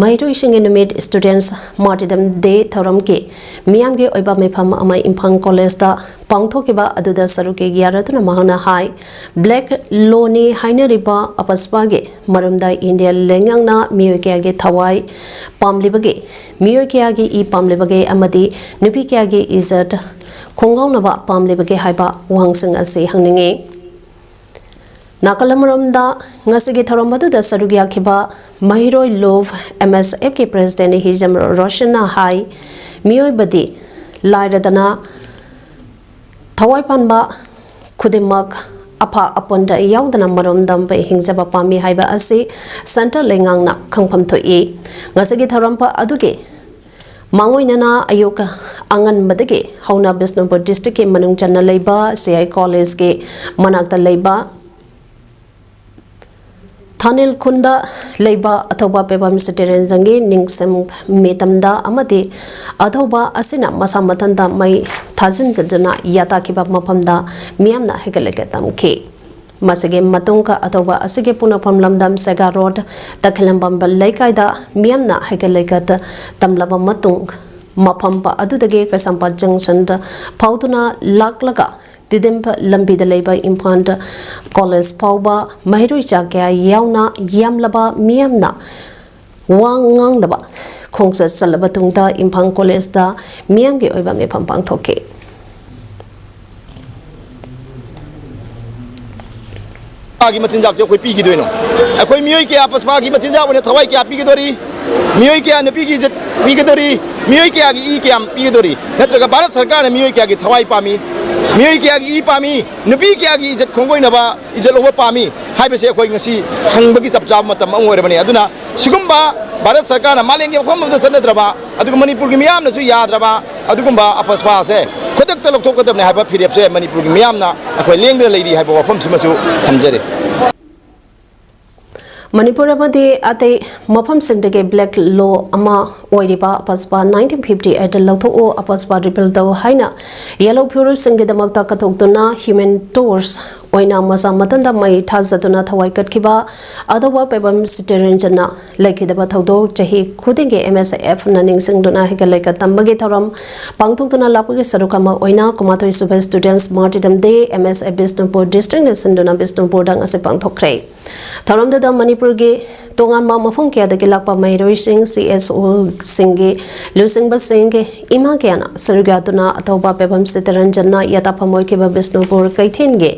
ꯃꯍꯩꯔꯣꯏꯁꯤꯡꯒꯤ ꯅꯨꯃꯤꯠ, Students Martyrdom Day, ꯊꯧꯔꯝꯒꯤ ꯃꯤꯌꯥꯝꯒꯤ ꯑꯣꯏꯕ ꯃꯤꯐꯝ ꯑꯃ ꯏꯝꯐꯥꯜ ꯀꯣꯂꯦꯖꯇ ꯄꯥꯡꯊꯣꯛꯈꯤꯕ ꯑꯗꯨꯗ ꯁꯔꯨꯛ ꯌꯥꯔꯗꯨꯅ ꯃꯍꯥꯛꯅ ꯍꯥꯏ, ꯕ꯭ꯂꯦꯛ ꯂꯣꯅꯤ ꯍꯥꯏꯅꯔꯤꯕ ꯑꯄꯁꯕꯥꯒꯤ ꯃꯔꯝꯗ ꯏꯟꯗꯤꯌꯥ ꯂꯩꯉꯥꯛꯅ ꯃꯤꯑꯣꯏ ꯀꯌꯥꯒꯤ ꯊꯋꯥꯏ ꯄꯥꯝꯂꯤꯕꯒꯦ, ꯃꯤꯑꯣꯏ ꯀꯌꯥꯒꯤ ꯏ ꯄꯥꯝꯂꯤꯕꯒꯦ ꯑꯃꯗꯤ ꯅꯨꯄꯤ ꯀꯌꯥꯒꯤ ꯏꯖꯠ ꯈꯣꯡꯒꯥꯎꯅꯕ ꯄꯥꯝꯂꯤꯕꯒꯦ ꯍꯥꯏꯕ ꯋꯥꯍꯪꯁꯤꯡ ꯑꯁꯤ ꯍꯪꯅꯤꯡꯏ꯫ ꯅꯥꯀꯜ ꯑꯃꯔꯣꯝꯗ ꯉꯁꯤꯒꯤ ꯊꯧꯔꯝ ꯑꯗꯨꯗ ꯁꯔꯨꯛ ꯌꯥꯈꯤꯕ ꯃꯍꯩꯔꯣꯏ ꯂꯨꯞ, ꯑꯦꯝ ꯑꯦꯁ ꯑꯦꯐꯀꯤ ꯄ꯭ꯔꯦꯁꯤꯗꯦꯟꯠ ꯍꯤꯖꯝ ꯔꯣꯁꯟꯅ ꯍꯥꯏ, ꯃꯤꯑꯣꯏꯕꯗꯤ ꯂꯥꯏꯔꯗꯅ ꯊꯋꯥꯏ ꯄꯥꯟꯕ ꯈꯨꯗꯤꯡꯃꯛ ꯑꯐ ꯑꯄꯨꯟꯗ ꯌꯥꯎꯗꯅ ꯃꯔꯣꯝꯗꯣꯝ ꯍꯤꯡꯖꯕ ꯄꯥꯝꯃꯤ ꯍꯥꯏꯕ ꯑꯁꯤ ꯁꯦꯟꯇꯔ ꯂꯩꯉꯥꯛꯅ ꯈꯪꯐꯝ ꯊꯣꯛꯏ꯫ ꯉꯁꯤꯒꯤ ꯊꯧꯔꯝ ꯑꯗꯨꯒꯤ ꯃꯥꯡꯑꯣꯏꯅꯅ ꯑꯌꯨꯛ ꯑꯉꯟꯕꯗꯒꯤ ꯍꯧꯅ ꯕꯤꯁꯅꯨꯄꯨꯔ ꯗꯤꯁꯇ꯭ꯔꯤꯛꯀꯤ ꯃꯅꯨꯡ ꯆꯟꯅ ꯂꯩꯕ ꯁꯤ ꯑꯥꯏ ꯀꯣꯂꯦꯖꯀꯤ ꯃꯅꯥꯛꯇ ꯂꯩꯕ ꯊꯥꯅꯤꯜ ꯈꯨꯟꯗ ꯂꯩꯕ ꯑꯊꯧꯕ ꯄꯦꯕꯝ ꯁꯤꯇꯤꯔꯦꯟꯖꯟꯒꯤ ꯅꯤꯡꯁꯤꯡ ꯃꯤꯇꯝꯗ ꯑꯃꯗꯤ ꯑꯊꯧꯕ ꯑꯁꯤꯅ ꯃꯁꯥ ꯃꯊꯟꯇ ꯃꯩ ꯊꯥꯖꯤꯟꯖꯗꯨꯅ ꯌꯥꯇꯥꯈꯤꯕ ꯃꯐꯝꯗ ꯃꯤꯌꯥꯝꯅ ꯍꯩꯒꯠ ꯂꯩꯒꯠ ꯇꯝꯈꯤ꯫ ꯃꯁꯤꯒꯤ ꯃꯇꯨꯡ ꯑꯊꯧꯕ ꯑꯁꯤꯒꯤ ꯄꯨꯅꯐꯝ ꯂꯝꯗꯝ ꯁꯦꯒꯥ ꯔꯣꯗ ꯇꯈꯦꯂꯝꯕꯝ ꯂꯩꯀꯥꯏꯗ ꯃꯤꯌꯥꯝꯅ ꯍꯩꯒꯠ ꯂꯩꯒꯠ ꯇꯝꯂꯕ ꯃꯇꯨꯡ ꯃꯐꯝ ꯑꯗꯨꯗꯒꯤ ꯀꯩꯁꯥꯝꯄꯥꯠ ꯖꯪꯁꯟꯗ ꯐꯥꯎꯗꯨꯅ ꯂꯥꯛꯂꯒ ꯇꯤꯗꯤꯝ ꯂꯝꯕꯤꯗ ꯂꯩꯕ ꯏꯝꯐꯥꯜ ꯀꯣꯂꯦꯖ ꯐꯥꯎꯕ ꯃꯍꯩꯔꯣꯏ ꯆꯥ ꯀꯌꯥ ꯌꯥꯎꯅ ꯌꯥꯝꯂꯕ ꯃꯤꯌꯥꯝꯅ ꯋꯥ ꯉꯥꯡꯗꯕ ꯈꯣꯡꯆꯠ ꯆꯠꯂꯕ ꯇꯨꯡꯗ ꯏꯝꯐꯥꯜ ꯀꯣꯂꯦꯖꯇ ꯃꯤꯌꯥꯝꯒꯤ ꯑꯣꯏꯕ ꯃꯤꯐꯝ ꯄꯥꯡꯊꯣꯛꯈꯤ꯫ ꯀꯌꯥꯒꯤ ꯃꯆꯤꯟꯖꯥꯛꯁꯦ ꯑꯩꯈꯣꯏ ꯄꯤꯈꯤꯗꯣꯏꯅꯣ? ꯑꯩꯈꯣꯏ ꯃꯤꯑꯣꯏ ꯀꯌꯥ ꯄꯁꯄꯥꯒꯤ ꯃꯆꯤꯟꯖꯥꯛ ꯑꯣꯏꯅ ꯊꯋꯥꯏ ꯀꯌꯥ ꯄꯤꯒꯗꯣꯔꯤ? ꯃꯤꯑꯣꯏ ꯀꯌꯥ ꯅꯨꯄꯤꯒꯤ ꯏꯖꯠ ꯄꯤꯒꯗꯣꯔꯤ? ꯃꯤꯑꯣꯏ ꯀꯌꯥꯒꯤ ꯏ ꯀꯌꯥꯝ ꯄꯤꯒꯗꯣꯔꯤ? ꯅꯠꯇ꯭ꯔꯒ ꯚꯥꯔꯠ ꯁꯔꯀꯥꯔꯅ ꯃꯤꯑꯣꯏ ꯀꯌꯥꯒꯤ ꯊꯋꯥꯏ ꯄꯥꯝꯃꯤ? ꯃꯤꯑꯣꯏ ꯀꯌꯥꯒꯤ ꯏ ꯄꯥꯝꯃꯤ? ꯅꯨꯄꯤ ꯀꯌꯥꯒꯤ ꯏꯖꯠ ꯈꯣꯡꯒꯣꯏꯅꯕ ꯏꯖꯠ ꯂꯧꯕ ꯄꯥꯝꯃꯤ ꯍꯥꯏꯕꯁꯦ ꯑꯩꯈꯣꯏ ꯉꯁꯤ ꯍꯪꯕꯒꯤ ꯆꯞ ꯆꯥꯕ ꯃꯇꯝ ꯑꯃ ꯑꯣꯏꯔꯕꯅꯤ꯫ ꯑꯗꯨꯅ ꯁꯤꯒꯨꯝꯕ ꯚꯥꯔꯠ ꯁꯔꯀꯥꯔꯅ ꯃꯥꯂꯦꯝꯒꯤ ꯃꯐꯝ ꯑꯃꯗ ꯆꯠꯅꯗ꯭ꯔꯕ, ꯑꯗꯨꯒ ꯃꯅꯤꯄꯨꯔꯒꯤ ꯃꯤꯌꯥꯝꯅꯁꯨ ꯌꯥꯗ꯭ꯔꯕ ꯑꯗꯨꯒꯨꯝꯕ ꯑꯄꯁꯄꯥꯁꯦ ꯈꯨꯗꯛꯇ ꯂꯧꯊꯣꯛꯀꯗꯕꯅꯤ ꯍꯥꯏꯕ ꯐꯤꯔꯦꯞꯁꯦ ꯃꯅꯤꯄꯨꯔꯒꯤ ꯃꯤꯌꯥꯝꯅ ꯑꯩꯈꯣꯏ ꯂꯦꯡꯗꯅ ꯂꯩꯔꯤ ꯍꯥꯏꯕ ꯋꯥꯐꯝꯁꯤꯃꯁꯨ ꯊꯝꯖꯔꯤ꯫ ꯃꯅꯤꯄꯨꯔ ꯑꯃꯗꯤ ꯑꯇꯩ ꯃꯐꯝꯁꯤꯡꯗꯒꯤ ꯕ꯭ꯂꯦꯛ ꯂꯣ ꯑꯃ ꯑꯣꯏꯔꯤꯕ ꯑꯄꯁꯄꯥ nineteen fifty eight ꯂꯧꯊꯣꯛꯎ, ꯑꯄꯁꯄꯥ ꯔꯤꯄꯤꯜ ꯇꯧ ꯍꯥꯏꯅ ꯌꯦꯜꯍꯧ ꯐꯤꯔꯨꯞꯁꯤꯡꯒꯤꯗꯃꯛꯇ ꯀꯠꯊꯣꯛꯇꯨꯅ ꯍ꯭ꯌꯨꯃꯦꯟ ꯇꯣꯔꯆ ꯑꯣꯏꯅ ꯃꯁꯥ ꯃꯊꯟꯇ ꯃꯩ ꯊꯥꯖꯗꯨꯅ ꯊꯋꯥꯏ ꯀꯠꯈꯤꯕ ꯑꯊꯧꯕ ꯄꯦꯕꯝ ꯁꯤꯇꯤꯔꯦꯟꯖꯟꯅ ꯂꯩꯈꯤꯗꯕ ꯊꯧꯗꯣꯛ ꯆꯍꯤ ꯈꯨꯗꯤꯡꯒꯤ ꯑꯦꯝ ꯑꯦꯁ ꯑꯦꯐꯅ ꯅꯤꯡꯁꯤꯡꯗꯨꯅ ꯍꯩꯒꯠ ꯂꯩꯒꯠ ꯇꯝꯕꯒꯤ ꯊꯧꯔꯝ ꯄꯥꯡꯊꯣꯛꯇꯨꯅ ꯂꯥꯛꯄꯒꯤ ꯁꯔꯨꯛ ꯑꯃ ꯑꯣꯏꯅ ꯀꯨꯟꯃꯥꯊꯣꯏ ꯁꯨꯕ ꯁ꯭ꯇꯨꯗꯦꯟꯠꯁ ꯃꯥꯔꯇꯤꯔꯗꯝ ꯗꯦ ꯑꯦꯝ ꯑꯦꯁ ꯑꯦ ꯕꯤꯁꯅꯨꯄꯨꯔ ꯗꯤꯁꯇ꯭ꯔꯤꯛꯅ ꯁꯤꯟꯗꯨꯅ ꯕꯤꯁꯅꯨꯄꯨꯔꯗ ꯉꯁꯤ ꯄꯥꯡꯊꯣꯛꯈ꯭ꯔꯦ꯫ ꯊꯧꯔꯝꯗꯨꯗ ꯃꯅꯤꯄꯨꯔꯒꯤ ꯇꯣꯉꯥꯟꯕ ꯃꯐꯝ ꯀꯌꯥꯗꯒꯤ ꯂꯥꯛꯄ ꯃꯍꯩꯔꯣꯏꯁꯤꯡ, ꯁꯤ ꯑꯦꯁ ꯑꯣꯁꯤꯡꯒꯤ ꯂꯨꯆꯤꯡꯕꯁꯤꯡꯒꯤ ꯏꯃꯥ ꯀꯌꯥꯅ ꯁꯔꯨꯛ ꯌꯥꯗꯨꯅ ꯑꯊꯧꯕ ꯄꯦꯕꯝ ꯁꯤꯇꯔꯟꯖꯟꯅ ꯌꯥꯇꯥꯐꯝ ꯑꯣꯏꯈꯤꯕ ꯕꯤꯁꯅꯨꯄꯨꯔ ꯀꯩꯊꯦꯜꯒꯤ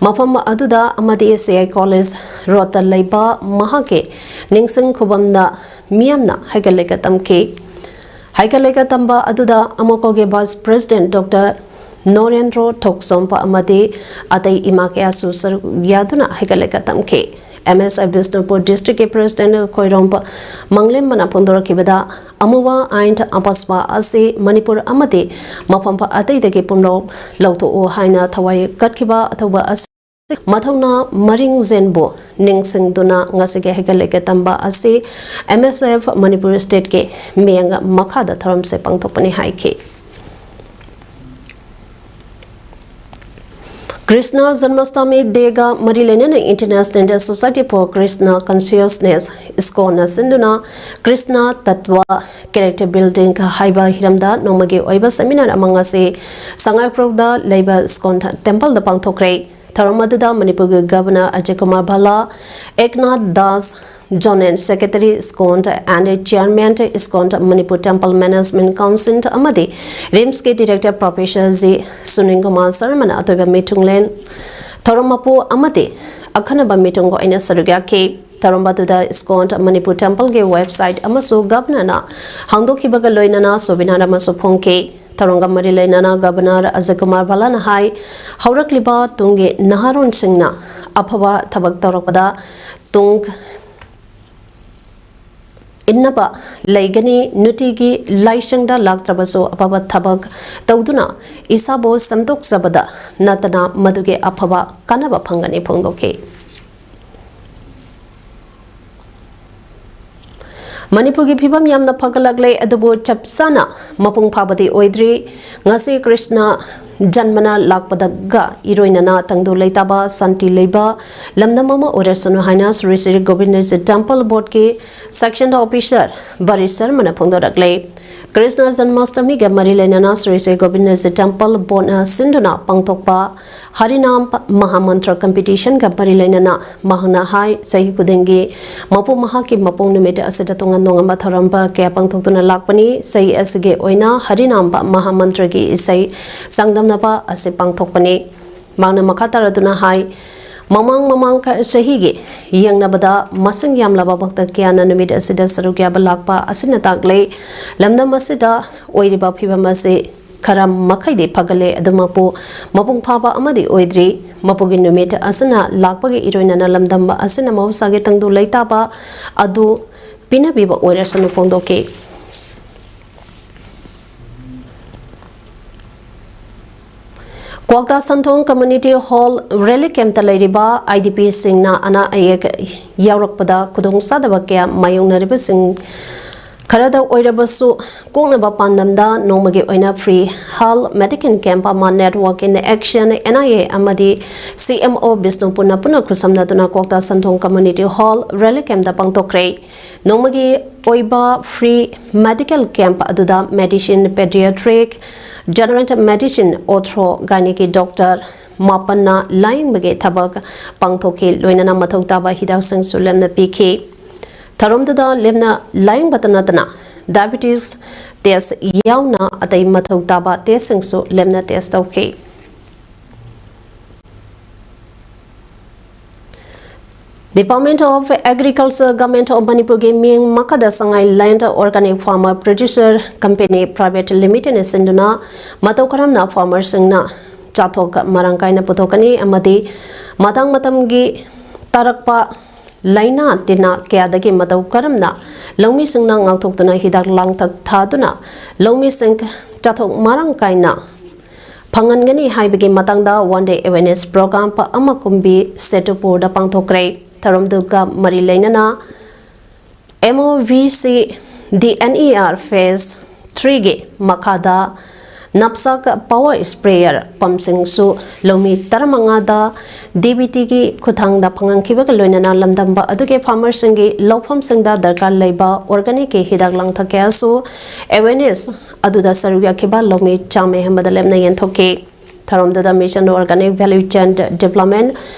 ꯃꯐꯝ ꯑꯗꯨꯗ ꯑꯃꯗꯤ ꯁꯤ ꯑꯥꯏ ꯀꯣꯂꯦꯖ ꯔꯣꯗꯇ ꯂꯩꯕ ꯃꯍꯥꯛꯀꯤ ꯅꯤꯡꯁꯤꯡ ꯈꯨꯕꯝꯗ ꯃꯤꯌꯥꯝꯅ ꯍꯩꯒꯠ ꯂꯩꯒꯠ ꯇꯝꯈꯤ꯫ ꯍꯩꯒꯠ ꯂꯩꯒꯠ ꯇꯝꯕ ꯑꯗꯨꯗ ꯑꯃꯣꯀꯣꯒꯤ ꯚꯥꯏꯁ ꯄ꯭ꯔꯦꯁꯤꯗꯦꯟꯠ ꯗꯣꯛꯇꯔ ꯅꯣꯔꯦꯟꯗ꯭ꯔꯣ ꯊꯣꯛꯆꯣꯝꯄ ꯑꯃꯗꯤ ꯑꯇꯩ ꯏꯃꯥ ꯀꯌꯥꯁꯨ ꯁꯔꯨꯛ ꯌꯥꯗꯨꯅ ꯍꯩꯒꯠ ꯂꯩꯒꯠ ꯇꯝꯈꯤ꯫ ꯑꯦꯝ ꯑꯦꯁ ꯑꯦꯐ ꯕꯤꯁꯅꯨꯄꯨꯔ ꯗꯤꯁꯇ꯭ꯔꯤꯛꯀꯤ ꯄ꯭ꯔꯦꯁꯤꯗꯦꯟꯠ ꯈꯣꯏꯔꯣꯝꯕ ꯃꯪꯂꯦꯝꯕꯅ ꯐꯣꯡꯗꯣꯔꯛꯈꯤꯕꯗ, ꯑꯃꯨꯕꯥ ꯑꯥꯏꯟ ꯑꯄꯥꯁꯄꯥ ꯑꯁꯤ ꯃꯅꯤꯄꯨꯔ ꯑꯃꯗꯤ ꯃꯐꯝ ꯑꯇꯩꯗꯒꯤ ꯄꯨꯝꯂꯥꯎ ꯂꯧꯊꯣꯛꯎ ꯍꯥꯏꯅ ꯊꯋꯥꯏ ꯀꯠꯈꯤꯕ ꯑꯊꯧꯕ ꯑꯁꯤ ꯃꯊꯧꯅꯥ ꯃꯔꯤꯡꯖꯦꯟꯕꯨ ꯅꯤꯡꯁꯤꯡꯗꯨꯅ ꯉꯁꯤꯒꯤ ꯍꯩꯒꯠ ꯂꯩꯒꯠ ꯇꯝꯕ ꯑꯁꯤ ꯑꯦꯝ ꯑꯦꯁ ꯑꯦꯐ ꯃꯅꯤꯄꯨꯔ ꯁ꯭ꯇꯦꯠꯀꯤ ꯃꯤꯠꯌꯦꯡ ꯃꯈꯥꯗ ꯊꯧꯔꯝꯁꯦ ꯄꯥꯡꯊꯣꯛꯄꯅꯤ ꯍꯥꯏꯈꯤ꯫ ꯀ꯭ꯔꯤꯁꯅ ꯖꯟꯃꯥꯁꯇꯃꯤ ꯗꯦꯒ ꯃꯔꯤ ꯂꯩꯅꯅ International Society for Krishna Consciousness, ꯏꯁꯀꯣꯟꯅ ꯁꯤꯟꯗꯨꯅ ꯀ꯭ꯔꯤꯁꯅ ꯇꯠꯋꯥ ꯀꯦꯔꯦꯛꯇꯔ ꯕꯤꯜꯗꯤꯡ ꯍꯥꯏꯕ ꯍꯤꯔꯝꯗ ꯅꯣꯡꯃꯒꯤ ꯑꯣꯏꯕ ꯁꯦꯃꯤꯅꯥꯔ ꯑꯃ ꯉꯁꯤ ꯁꯉꯥꯏꯄ꯭ꯔꯧꯗ ꯂꯩꯕ ꯏꯁꯀꯣꯟ ꯇꯦꯝꯄꯜꯗ ꯄꯥꯡꯊꯣꯛꯈ꯭ꯔꯦ꯫ ꯊꯧꯔꯝ ꯑꯗꯨꯗ ꯃꯅꯤꯄꯨꯔꯒꯤ governor Ajay Kumar Bhalla, Eknath Das, zonal secretary ISKCON and chairman ISKCON Manipur temple management council ꯑꯃꯗꯤ ꯔꯤꯝꯁꯀꯤ director professor G Sunil Kumar ꯁꯔꯃꯅ ꯑꯇꯣꯏꯕ ꯃꯤꯊꯨꯡꯂꯦꯟ ꯊꯧꯔꯝ ꯃꯄꯨ ꯑꯃꯗꯤ ꯑꯈꯟꯅꯕ ꯃꯤꯊꯨꯡꯒ ꯑꯣꯏꯅ ꯁꯔꯨꯛ ꯌꯥꯈꯤ꯫ ꯊꯧꯔꯝ ꯑꯗꯨꯗ ꯏꯁꯀꯣꯟ ꯃꯅꯤꯄꯨꯔ ꯇꯦꯝꯄꯜꯒꯤ ꯋꯦꯕꯁꯥꯏꯠ ꯑꯃꯁꯨ ꯒꯕꯔꯅꯔꯅ ꯍꯥꯡꯗꯣꯛꯈꯤꯕꯒ ꯂꯣꯏꯅꯅ ꯁꯣꯕꯤꯅꯥꯔ ꯑꯃꯁꯨ ꯐꯣꯡꯈꯤ꯫ ꯊꯧꯔꯝꯒ ꯃꯔꯤ ꯂꯩꯅꯅ ꯒꯕꯔꯅꯔ ꯑꯖꯌ ꯀꯨꯃꯥꯔ ꯚꯜꯂꯥꯅ ꯍꯥꯏ, ꯍꯧꯔꯛꯂꯤꯕ ꯇꯨꯡꯒꯤ ꯅꯍꯥꯔꯣꯟꯁꯤꯡꯅ ꯑꯐꯕ ꯊꯕꯛ ꯇꯧꯔꯛꯄꯗ ꯇꯨꯡ ꯏꯟꯅꯕ ꯂꯩꯒꯅꯤ꯫ ꯅꯨꯡꯇꯤꯒꯤ ꯂꯥꯏꯁꯪꯗ ꯂꯥꯛꯇ꯭ꯔꯕꯁꯨ ꯑꯐꯕ ꯊꯕꯛ ꯇꯧꯗꯨꯅ ꯏꯁꯥꯕꯨ ꯁꯦꯝꯗꯣꯛꯆꯕꯗ ꯅꯠꯇꯅ ꯃꯗꯨꯒꯤ ꯑꯐꯕ ꯀꯥꯟꯅꯕ ꯐꯪꯒꯅꯤ ꯐꯣꯡꯗꯣꯛꯈꯤ꯫ ꯃꯅꯤꯄꯨꯔꯒꯤ ꯐꯤꯕꯝ ꯌꯥꯝꯅ ꯐꯒꯠꯂꯛꯂꯦ, ꯑꯗꯨꯕꯨ ꯆꯞ ꯆꯥꯅ ꯃꯄꯨꯡ ꯐꯥꯕꯗꯤ ꯑꯣꯏꯗ꯭ꯔꯤ꯫ ꯉꯁꯤ ꯀ꯭ꯔꯤꯁꯅ ꯖꯟꯃꯅ ꯂꯥꯛꯄꯗꯒ ꯏꯔꯣꯏꯅꯅ ꯇꯪꯗꯨ ꯂꯩꯇꯥꯕ, ꯁꯥꯟꯇꯤ ꯂꯩꯕ ꯂꯝꯗꯝ ꯑꯃ ꯑꯣꯏꯔꯁꯅꯨ ꯍꯥꯏꯅ ꯁ꯭ꯔꯤ ꯁ꯭ꯔꯤ ꯒꯣꯕꯤꯟꯗꯖꯤ ꯇꯦꯝꯄꯜ ꯕꯣꯔꯗꯀꯤ ꯁꯦꯛꯁꯟ ꯑꯣꯐꯤꯁꯔ ꯕꯔꯤ ꯁꯔꯃꯅ ꯐꯣꯡꯗꯣꯔꯛꯂꯦ꯫ ꯀ꯭ꯔꯤꯁꯅ ꯖꯟꯃꯥꯁꯇꯃꯤꯒ ꯃꯔꯤ ꯂꯩꯅꯅ ꯁ꯭ꯔꯤ ꯁ꯭ꯔꯤ ꯒꯣꯕꯤꯟꯗꯖꯤ ꯇꯦꯝꯄꯜ ꯕꯣꯔꯗꯅ ꯁꯤꯟꯗꯨꯅ ꯄꯥꯡꯊꯣꯛꯄ ꯍꯔꯤꯅꯥꯝ ꯃꯍꯥꯃꯟꯇ꯭ꯔ ꯀꯝꯄꯤꯇꯤꯁꯟꯒ ꯃꯔꯤ ꯂꯩꯅꯅ ꯃꯍꯥꯛꯅ ꯍꯥꯏ, ꯆꯍꯤ ꯈꯨꯗꯤꯡꯒꯤ ꯃꯄꯨ ꯃꯍꯥꯛꯀꯤ ꯃꯄꯣꯛ ꯅꯨꯃꯤꯠ ꯑꯁꯤꯗ ꯇꯣꯉꯥꯟ ꯇꯣꯉꯥꯟꯕ ꯊꯧꯔꯝ ꯀꯌꯥ ꯄꯥꯡꯊꯣꯛꯇꯨꯅ ꯂꯥꯛꯄꯅꯤ꯫ ꯆꯍꯤ ꯑꯁꯤꯒꯤ ꯑꯣꯏꯅ ꯍꯔꯤꯅꯥꯝ ꯃꯍꯥꯃꯟꯇ꯭ꯔꯒꯤ ꯏꯁꯩ ꯆꯥꯡꯗꯝꯅꯕ ꯑꯁꯤ ꯄꯥꯡꯊꯣꯛꯄꯅꯤ꯫ ꯃꯍꯥꯛꯅ ꯃꯈꯥ ꯇꯥꯔꯗꯨꯅ ꯍꯥꯏ, ꯃꯃꯥꯡ ꯃꯃꯥꯡ ꯆꯍꯤꯒꯤ ꯌꯦꯡꯅꯕꯗ ꯃꯁꯤꯡ ꯌꯥꯝꯂꯕ ꯚꯛꯇ ꯀꯌꯥꯅ ꯅꯨꯃꯤꯠ ꯑꯁꯤꯗ ꯁꯔꯨꯛ ꯌꯥꯕ ꯂꯥꯛꯄ ꯑꯁꯤꯅ ꯇꯥꯛꯂꯦ꯫ ꯂꯝꯗꯝ ꯑꯁꯤꯗ ꯑꯣꯏꯔꯤꯕ ꯐꯤꯕꯝ ꯑꯁꯤ ꯈꯔ ꯃꯈꯩꯗꯤ ꯐꯒꯠꯂꯦ, ꯑꯗꯨꯃꯛꯄꯨ ꯃꯄꯨꯡ ꯐꯥꯕ ꯑꯃꯗꯤ ꯑꯣꯏꯗ꯭ꯔꯤ꯫ ꯃꯄꯨꯒꯤ ꯅꯨꯃꯤꯠ ꯑꯁꯤꯅ ꯂꯥꯛꯄꯒꯤ ꯏꯔꯣꯏꯅꯅ ꯂꯝꯗꯝꯕ ꯑꯁꯤꯅ ꯃꯍꯧꯁꯥꯒꯤ ꯇꯪꯗꯨ ꯂꯩꯇꯥꯕ ꯑꯗꯨ ꯄꯤꯅꯕꯤꯕ ꯑꯣꯏꯔꯁꯅꯨ ꯐꯣꯡꯗꯣꯛꯈꯤ꯫ ꯀ꯭ꯋꯥꯛꯇꯥ ꯁꯟꯊꯣꯡ ꯀꯝꯃ꯭ꯌꯨꯅꯤꯇꯤ ꯍꯣꯜ ꯔꯤꯂꯤꯐ ꯀꯦꯝꯞꯇ ꯂꯩꯔꯤꯕ IDPꯁꯤꯡꯅ ꯑꯅꯥ ꯑꯌꯦꯛ ꯌꯥꯎꯔꯛꯄꯗ ꯈꯨꯗꯣꯡꯆꯥꯗꯕ ꯀꯌꯥ ꯃꯥꯌꯣꯛꯅꯔꯤꯕꯁꯤꯡ ꯈꯔꯗ ꯑꯣꯏꯔꯕꯁꯨ ꯀꯣꯛꯅꯕ ꯄꯥꯟꯗꯝꯗ ꯅꯣꯡꯃꯒꯤ ꯑꯣꯏꯅ free health medical camp ꯑꯃ Network in Action, NIA, ꯑꯃꯗꯤ CMO ꯕꯤꯁꯅꯨꯄꯨꯔꯅ ꯄꯨꯟꯅ ꯈꯨꯠꯁꯝꯅꯗꯨꯅ ꯀ꯭ꯋꯥꯛꯇꯥ ꯁꯟꯊꯣꯡ ꯀꯝꯃ꯭ꯌꯨꯅꯤꯇꯤ ꯍꯣꯜ ꯔꯤꯂꯤꯐ ꯀꯦꯝꯞꯇ ꯄꯥꯡꯊꯣꯛꯈ꯭ꯔꯦ꯫ ꯅꯣꯡꯃꯒꯤ ꯑꯣꯏꯕ free medical camp ꯑꯗꯨꯗ medicine, pediatric, general medicine, ortho, gynecology doctor ꯃꯥꯄꯟꯅ ꯂꯥꯌꯦꯡꯕꯒꯤ ꯊꯕꯛ ꯄꯥꯡꯊꯣꯛꯈꯤ꯫ ꯂꯣꯏꯅꯅ ꯃꯊꯧ ꯇꯥꯕ ꯍꯤꯗꯥꯛꯁꯤꯡꯁꯨ ꯂꯦꯝꯅ ꯄꯤꯈꯤ꯫ ꯊꯧꯔꯝꯗꯨꯗ ꯂꯦꯝꯅ ꯂꯥꯌꯦꯡꯕꯇ ꯅꯠꯇꯅ diabetes test ꯌꯥꯎꯅ ꯑꯇꯩ ꯃꯊꯧ ꯇꯥꯕ testꯁꯤꯡꯁꯨ ꯂꯦꯝꯅ test ꯇꯧꯈꯤ꯫ Department of Agriculture, Government of ꯃꯅꯤꯄꯨꯔꯒꯤ ꯃꯤꯠꯌꯦꯡ ꯃꯈꯥꯗ ꯁꯉꯥꯏ Land Organic Farmer Producer Company Private Limited ꯅ ꯁꯤꯟꯗꯨꯅ ꯃꯇꯧ ꯀꯔꯝꯅ farmerꯁꯤꯡꯅ ꯆꯥꯊꯣꯛ ꯃꯔꯥꯡ ꯀꯥꯏꯅ ꯄꯨꯊꯣꯛꯀꯅꯤ ꯑꯃꯗꯤ ꯃꯇꯥꯡ ꯃꯇꯝꯒꯤ ꯇꯥꯔꯛꯄ ꯂꯥꯏꯅꯥ ꯇꯤꯟꯅꯥ ꯀꯌꯥꯗꯒꯤ ꯃꯇꯧ ꯀꯔꯝꯅ ꯂꯧꯃꯤꯁꯤꯡꯅ ꯉꯥꯛꯊꯣꯛꯇꯨꯅ ꯍꯤꯗꯥꯛ ꯂꯥꯡꯊꯛ ꯊꯥꯗꯨꯅ ꯂꯧꯃꯤꯁꯤꯡ ꯆꯥꯊꯣꯛ ꯃꯔꯥꯡ ꯀꯥꯏꯅ ꯐꯪꯍꯟꯒꯅꯤ ꯍꯥꯏꯕꯒꯤ ꯃꯇꯥꯡꯗ one day awareness program ꯑꯃ ꯀꯨꯝꯕꯤ ꯁꯦꯇꯨꯄꯨꯔꯗ ꯄꯥꯡꯊꯣꯛꯈ꯭ꯔꯦ꯫ ꯊꯧꯔꯝꯗꯨꯒ ꯃꯔꯤ ꯂꯩꯅꯅ MOVC DNER phase three ꯒꯤ ꯃꯈꯥꯗ knapsack power sprayer pumpꯁꯤꯡꯁꯨ ꯂꯧꯃꯤ ꯇꯔꯥꯃꯉꯥꯗ DBTꯒꯤ ꯈꯨꯠꯊꯥꯡꯗ ꯐꯪꯍꯟꯈꯤꯕꯒ ꯂꯣꯏꯅꯅ ꯂꯝꯗꯝꯕ ꯑꯗꯨꯒꯤ farmerꯁꯤꯡꯒꯤ ꯂꯧꯐꯝꯁꯤꯡꯗ ꯗꯔꯀꯥꯔ ꯂꯩꯕ organicꯀꯤ ꯍꯤꯗꯥꯛ ꯂꯥꯡꯊꯛ ꯀꯌꯥꯁꯨ awareness ꯑꯗꯨꯗ ꯁꯔꯨꯛ ꯌꯥꯈꯤꯕ ꯂꯧꯃꯤ ꯆꯥꯝꯃ ꯍꯦꯟꯕꯗ ꯂꯦꯝꯅ ꯌꯦꯟꯊꯣꯛꯈꯤ꯫ ꯊꯧꯔꯝꯗꯨꯗ Mission Organic Value Chain Development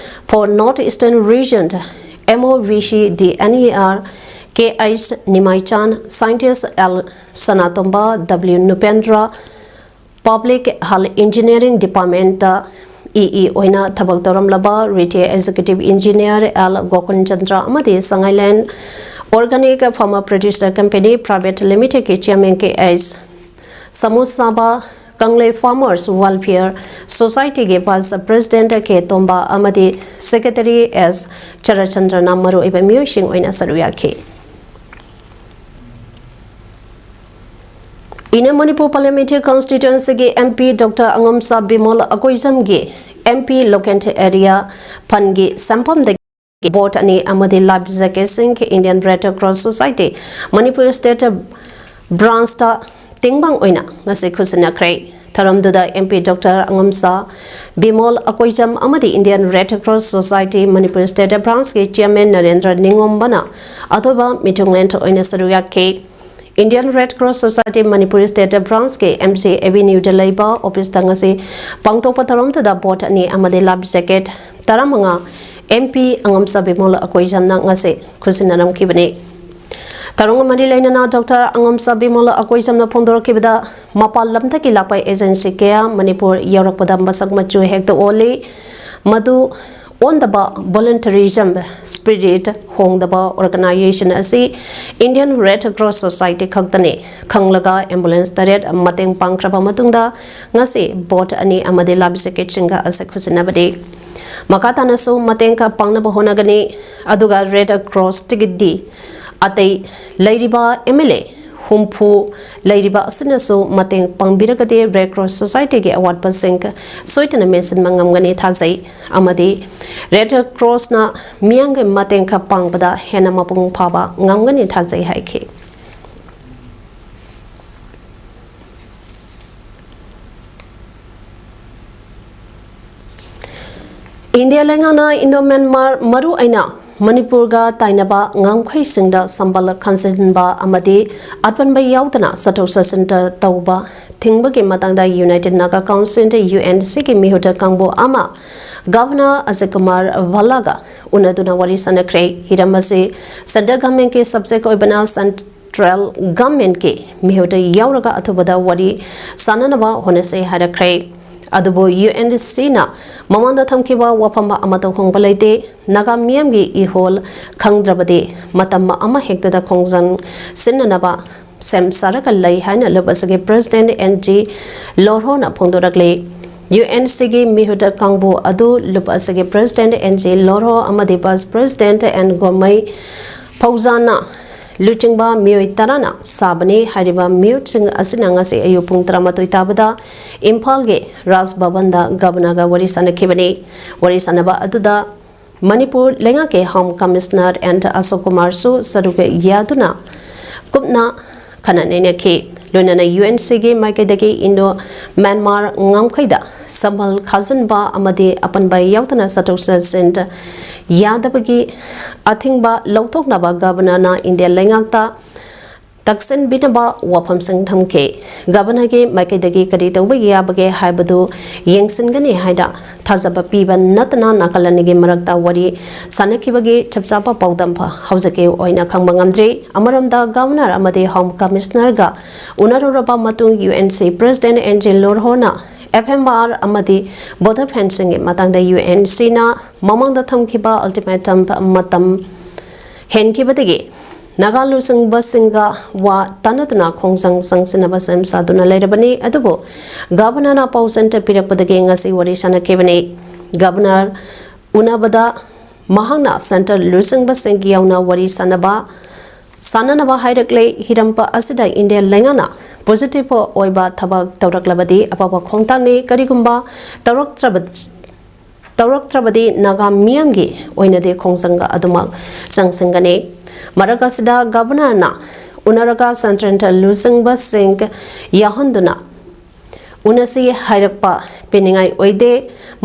for North Eastern Region, MOVC DNER, K H Nimaichand, scientist L Sanatomba, W Nupendra, Public Health Engineering Department EE ꯑꯣꯏꯅ ꯊꯕꯛ ꯇꯧꯔꯝꯂꯕ Retired Executive Engineer L Gokul Chandra ꯑꯃꯗꯤ Sangai Land Organic Farmer Producer Company Private Limitedꯀꯤ Chairman K H Samusaba ꯀꯪꯂꯩ Farmers Welfare Society ꯒꯤ Vice President ꯀꯦ ꯇꯣꯝꯕ ꯑꯃꯗꯤ Secretary ꯑꯦꯁ ꯆꯔꯆꯟꯗ꯭ꯔꯅ ꯃꯔꯨꯑꯣꯏꯕ ꯃꯤꯑꯣꯏꯁꯤꯡ ꯑꯣꯏꯅ ꯁꯔꯨꯛ ꯌꯥꯈꯤ꯫ Inner Manipur Parliamentary Constituency ꯒꯤ M P Doctor ꯑꯉꯝꯆꯥ Bimol ꯑꯀꯣꯏꯖꯝꯒꯤ M P Local Area Fund ꯒꯤ ꯁꯦꯟꯐꯝꯗꯒꯤ ꯕꯣꯠ ꯑꯅꯤ ꯑꯃꯗꯤ life jacket ꯁꯤꯡ Indian Red Cross Society Manipur State Branch ꯇ ꯇꯦꯡꯕꯥꯡ ꯑꯣꯏꯅ ꯉꯁꯤ ꯈꯨꯠꯁꯤꯟꯅꯈ꯭ꯔꯦ꯫ ꯊꯧꯔꯝꯗꯨꯗ M P Doctor ꯑꯉꯝꯆꯥ Bimol Akoijam ꯑꯃꯗꯤ Indian Red Cross Society Manipur State Branch ꯀꯤ Chairman ꯅꯔꯦꯟꯗ꯭ꯔ ꯅꯤꯉꯣꯝꯕꯅ ꯑꯊꯣꯏꯕ ꯃꯤꯊꯨꯡꯂꯦꯟ ꯑꯣꯏꯅ ꯁꯔꯨꯛ ꯌꯥꯈꯤ꯫ Indian Red Cross Society Manipur State Branch ꯀꯤ M C Avenue ꯗ ꯂꯩꯕ office ꯇ ꯉꯁꯤ ꯄꯥꯡꯊꯣꯛꯄ ꯊꯧꯔꯝꯗꯨꯗ ꯕꯣꯠ ꯑꯅꯤ ꯑꯃꯗꯤ life jacket ꯇꯔꯥꯃꯉꯥ M P ꯑꯉꯝꯆꯥ ꯕꯤꯃꯣꯜ ꯑꯀꯣꯏꯖꯝꯅ ꯉꯁꯤ ꯈꯨꯠꯁꯤꯟꯅꯔꯝꯈꯤꯕꯅꯤ꯫ ꯊꯧꯔꯝꯒ ꯃꯔꯤ ꯂꯩꯅꯅ Doctor ꯑꯉꯝꯆꯥ ꯕꯤꯃꯣꯜ ꯑꯀꯣꯏꯖꯝꯅ ꯐꯣꯡꯗꯣꯔꯛꯈꯤꯕꯗ, ꯃꯄꯥꯟ ꯂꯝꯗꯒꯤ ꯂꯥꯛꯄ agency ꯀꯌꯥ ꯃꯅꯤꯄꯨꯔ ꯌꯧꯔꯛꯄꯗ ꯃꯁꯛ ꯃꯆꯨ ꯍꯦꯛꯇ ꯑꯣꯜꯂꯤ꯫ ꯃꯗꯨ ꯑꯣꯟꯗꯕ volunteerism spirit, ꯍꯣꯡꯗꯕ organization ꯑꯁꯤ Indian Red Cross Society ꯈꯛꯇꯅꯤ ꯈꯪꯂꯒ ambulance ꯇꯔꯦꯠ ꯃꯇꯦꯡ ꯄꯥꯡꯈ꯭ꯔꯕ ꯃꯇꯨꯡꯗ ꯉꯁꯤ ꯕꯣꯠ ꯑꯅꯤ ꯑꯃꯗꯤ life jacket ꯁꯤꯡꯒ ꯑꯁꯤ ꯈꯨꯠꯁꯤꯟꯅꯕꯅꯤ꯫ ꯃꯈꯥ ꯇꯥꯅꯁꯨ ꯃꯇꯦꯡ ꯈꯔ ꯄꯥꯡꯅꯕ ꯍꯣꯠꯅꯒꯅꯤ, ꯑꯗꯨꯒ Red Cross ꯇꯒꯤꯗꯤ ꯑꯇꯩ ꯂꯩꯔꯤꯕ M L A ꯍꯨꯝꯐꯨ ꯂꯩꯔꯤꯕ ꯑꯁꯤꯅꯁꯨ ꯃꯇꯦꯡ ꯄꯥꯡꯕꯤꯔꯒꯗꯤ Red Cross Society ꯒꯤ ꯑꯋꯥꯠꯄꯁꯤꯡ ꯁꯣꯏꯗꯅ ꯃꯦꯟꯁꯤꯟꯕ ꯉꯝꯒꯅꯤ ꯊꯥꯖꯩ, ꯑꯃꯗꯤ Red Cross ꯅ ꯃꯤꯌꯥꯝꯒꯤ ꯃꯇꯦꯡ ꯈꯔ ꯄꯥꯡꯕꯗ ꯍꯦꯟꯅ ꯃꯄꯨꯡ ꯐꯥꯕ ꯉꯝꯒꯅꯤ ꯊꯥꯖꯩ ꯍꯥꯏꯈꯤ꯫ ꯏꯟꯗꯤꯌꯥ ꯂꯩꯉꯥꯛꯅ ꯏꯟꯗꯣ ꯃ꯭ꯌꯥꯟꯃꯥꯔ, ꯃꯔꯨ ꯑꯣꯏꯅ ꯃꯅꯤꯄꯨꯔꯒ ꯇꯥꯏꯅꯕ ꯉꯝꯈꯩꯁꯤꯡꯗ ꯁꯝꯕꯜ ꯈꯟꯖꯤꯟꯕ ꯑꯃꯗꯤ ꯑꯄꯟꯕ ꯌꯥꯎꯗꯅ ꯆꯠꯊꯣꯛ ꯆꯠꯁꯤꯟ ꯇꯧꯕ ꯊꯤꯡꯕꯒꯤ ꯃꯇꯥꯡꯗ United Naga Council, U N C ꯒꯤ ꯃꯤꯍꯨꯠ ꯀꯥꯡꯕꯨ ꯑꯃ Governor ꯑꯖꯤꯠ ꯀꯨꯃꯥꯔ ꯚꯜꯂꯥꯒ ꯎꯅꯗꯨꯅ ꯋꯥꯔꯤ ꯁꯥꯅꯈ꯭ꯔꯦ꯫ ꯍꯤꯔꯝ ꯑꯁꯤ Central Government ꯀꯤ subject ꯑꯣꯏꯕꯅ Central Government ꯀꯤ ꯃꯤꯍꯨꯠ ꯌꯥꯎꯔꯒ ꯑꯊꯨꯕꯗ ꯋꯥꯔꯤ ꯁꯥꯅꯅꯕ ꯍꯣꯠꯅꯁꯤ ꯍꯥꯏꯔꯛꯈ꯭ꯔꯦ꯫ ꯑꯗꯨꯕꯨ U N C ꯅ ꯃꯃꯥꯡꯗ ꯊꯝꯈꯤꯕ ꯋꯥꯐꯝ ꯑꯃꯠꯇ ꯍꯣꯡꯕ ꯂꯩꯇꯦ꯫ ꯅꯥꯒꯥ ꯃꯤꯌꯥꯝꯒꯤ ꯏꯍꯨꯜ ꯈꯪꯗ꯭ꯔꯕꯗꯤ ꯃꯇꯝ ꯑꯃ ꯍꯦꯛꯇꯗ ꯈꯣꯡꯖꯪ ꯁꯤꯟꯅꯅꯕ ꯁꯦꯝ ꯁꯥꯔꯒ ꯂꯩ ꯍꯥꯏꯅ ꯂꯨꯞ ꯑꯁꯤꯒꯤ ꯄ꯭ꯔꯦꯁꯤꯗꯦꯟꯠ ꯑꯦꯟ ꯖꯤ ꯂꯣꯔꯍꯣꯅ ꯐꯣꯡꯗꯣꯔꯛꯂꯤ꯫ ꯌꯨ ꯑꯦꯟ ꯁꯤꯒꯤ ꯃꯤꯍꯨꯠ ꯀꯥꯡꯕꯨ ꯑꯗꯨ ꯂꯨꯞ ꯑꯁꯤꯒꯤ ꯄ꯭ꯔꯦꯁꯤꯗꯦꯟꯠ ꯑꯦꯟ ꯖꯤ ꯂꯣꯔꯍꯣ ꯑꯃꯗꯤ ꯚꯥꯏꯁ ꯄ꯭ꯔꯦꯁꯤꯗꯦꯟꯠ ꯑꯦꯟ ꯒꯣꯃꯩ ꯐꯧꯖꯥꯅ ꯂꯨꯆꯤꯡꯕ ꯃꯤꯑꯣꯏ ꯇꯔꯥꯅ ꯁꯥꯕꯅꯤ꯫ ꯍꯥꯏꯔꯤꯕ ꯃꯤꯍꯨꯠꯁꯤꯡ ꯑꯁꯤꯅ ꯉꯁꯤ ꯑꯌꯨꯛ ꯄꯨꯡ ꯇꯔꯥꯃꯥꯊꯣꯏ ꯇꯥꯕꯗ ꯏꯝꯐꯥꯜꯒꯤ ꯔꯥꯖ ꯚꯕꯟꯗ ꯒꯕꯅꯔꯒ ꯋꯥꯔꯤ ꯁꯥꯅꯈꯤꯕꯅꯤ꯫ ꯋꯥꯔꯤ ꯁꯥꯅꯕ ꯑꯗꯨꯗ ꯃꯅꯤꯄꯨꯔ ꯂꯩꯉꯥꯛꯀꯤ ꯍꯣꯝ ꯀꯃꯤꯁꯅꯔ ꯑꯦꯟ ꯑꯁꯣꯛ ꯀꯨꯃꯥꯔꯁꯨ ꯁꯔꯨꯛ ꯌꯥꯗꯨꯅ ꯀꯨꯞꯅ ꯈꯟꯅ ꯅꯩꯅꯈꯤ꯫ ꯂꯣꯏꯅꯅ ꯌꯨ ꯑꯦꯟ ꯁꯤꯒꯤ ꯃꯥꯏꯀꯩꯗꯒꯤ ꯏꯟꯗꯣ ꯃ꯭ꯌꯥꯟꯃꯥꯔ ꯉꯝꯈꯩꯗ ꯁꯝꯕꯜ ꯈꯥꯖꯤꯟꯕ ꯑꯃꯗꯤ ꯑꯄꯟꯕ ꯌꯥꯎꯗꯅ ꯆꯠꯊꯣꯛ ꯆꯠꯁꯤꯟ ꯌꯥꯗꯕꯒꯤ ꯑꯊꯤꯡꯕ ꯂꯧꯊꯣꯛꯅꯕ ꯒꯕꯅꯔꯅ ꯏꯟꯗꯤꯌꯥ ꯂꯩꯉꯥꯛꯇ ꯇꯛꯁꯤꯟꯕꯤꯅꯕ ꯋꯥꯐꯝꯁꯤꯡ ꯊꯝꯈꯤ꯫ ꯒꯕꯅꯔꯒꯤ ꯃꯥꯏꯀꯩꯗꯒꯤ ꯀꯔꯤ ꯇꯧꯕ ꯌꯥꯕꯒꯦ ꯍꯥꯏꯕꯗꯨ ꯌꯦꯡꯁꯤꯟꯒꯅꯤ ꯍꯥꯏꯅ ꯊꯥꯖꯕ ꯄꯤꯕ ꯅꯠꯇꯅ ꯅꯥꯀꯜ ꯑꯅꯤꯒꯤ ꯃꯔꯛꯇ ꯋꯥꯔꯤ ꯁꯥꯅꯈꯤꯕꯒꯤ ꯆꯞ ꯆꯥꯕ ꯄꯥꯎꯗꯝ ꯍꯧꯖꯤꯛꯀꯤ ꯑꯣꯏꯅ ꯈꯪꯕ ꯉꯝꯗ꯭ꯔꯤ꯫ ꯑꯃꯔꯣꯝꯗ ꯒꯕꯅꯔ ꯑꯃꯗꯤ ꯍꯣꯝ ꯀꯃꯤꯁꯅꯔꯒ ꯎꯅꯔꯨꯔꯕ ꯃꯇꯨꯡ U N C president N G ꯂꯣꯔꯍꯣꯅ ꯑꯦꯐ ꯑꯦꯝ ꯑꯥꯔ ꯑꯃꯗꯤ ꯕꯣꯗꯣ ꯐꯦꯟꯁꯤꯡꯒꯤ ꯃꯇꯥꯡꯗ ꯌꯨ ꯑꯦꯟ ꯁꯤꯅ ꯃꯃꯥꯡꯗ ꯊꯝꯈꯤꯕ ꯑꯜꯇꯤꯃꯦꯇꯝ ꯃꯇꯝ ꯍꯦꯟꯈꯤꯕꯗꯒꯤ ꯅꯥꯒꯥ ꯂꯨꯆꯤꯡꯕꯁꯤꯡꯒ ꯋꯥ ꯇꯥꯅꯗꯨꯅ ꯈꯣꯡꯖꯪ ꯆꯪꯁꯤꯟꯅꯕ ꯁꯦꯝ ꯁꯥꯗꯨꯅ ꯂꯩꯔꯕꯅꯤ꯫ ꯑꯗꯨꯕꯨ ꯒꯕꯅꯔꯅ ꯄꯥꯎꯖꯦꯜ ꯄꯤꯔꯛꯄꯗꯒꯤ ꯉꯁꯤ ꯋꯥꯔꯤ ꯁꯥꯅꯈꯤꯕꯅꯤ꯫ ꯒꯕꯅꯔ ꯎꯅꯕꯗ ꯃꯍꯥꯛꯅ ꯁꯦꯟꯇꯔ ꯂꯨꯆꯤꯡꯕꯁꯤꯡ ꯌꯥꯎꯅ ꯋꯥꯔꯤ ꯁꯥꯅꯕ ꯁꯥꯅꯅꯕ ꯍꯥꯏꯔꯛꯂꯦ꯫ ꯍꯤꯔꯝ ꯑꯁꯤꯗ ꯏꯟꯗꯤꯌꯥ ꯂꯩꯉꯥꯛꯅ ꯄꯣꯖꯤꯇꯤꯚ ꯑꯣꯏꯕ ꯊꯕꯛ ꯇꯧꯔꯛꯂꯕꯗꯤ ꯑꯐꯕ ꯈꯣꯡꯊꯥꯡꯅꯤ꯫ ꯀꯔꯤꯒꯨꯝꯕ ꯇꯧꯔꯛꯇ꯭ꯔꯕ ꯇꯧꯔꯛꯇ꯭ꯔꯕꯗꯤ ꯅꯥꯒꯥ ꯃꯤꯌꯥꯝꯒꯤ ꯑꯣꯏꯅꯗꯤ ꯈꯣꯡꯖꯪꯒ ꯑꯗꯨꯃꯛ ꯆꯪꯁꯤꯟꯒꯅꯤ꯫ ꯃꯔꯛ ꯑꯁꯤꯗ ꯒꯕꯅꯔꯅ ꯎꯅꯔꯒ ꯁꯦꯟꯇ꯭ꯔꯦꯜ ꯂꯨꯆꯤꯡꯕꯁꯤꯡ ꯌꯥꯎꯍꯟꯗꯨꯅ ꯎꯅꯁꯤ ꯍꯥꯏꯔꯛꯄ ꯄꯤꯅꯤꯡꯉꯥꯏ ꯑꯣꯏꯗꯦ꯫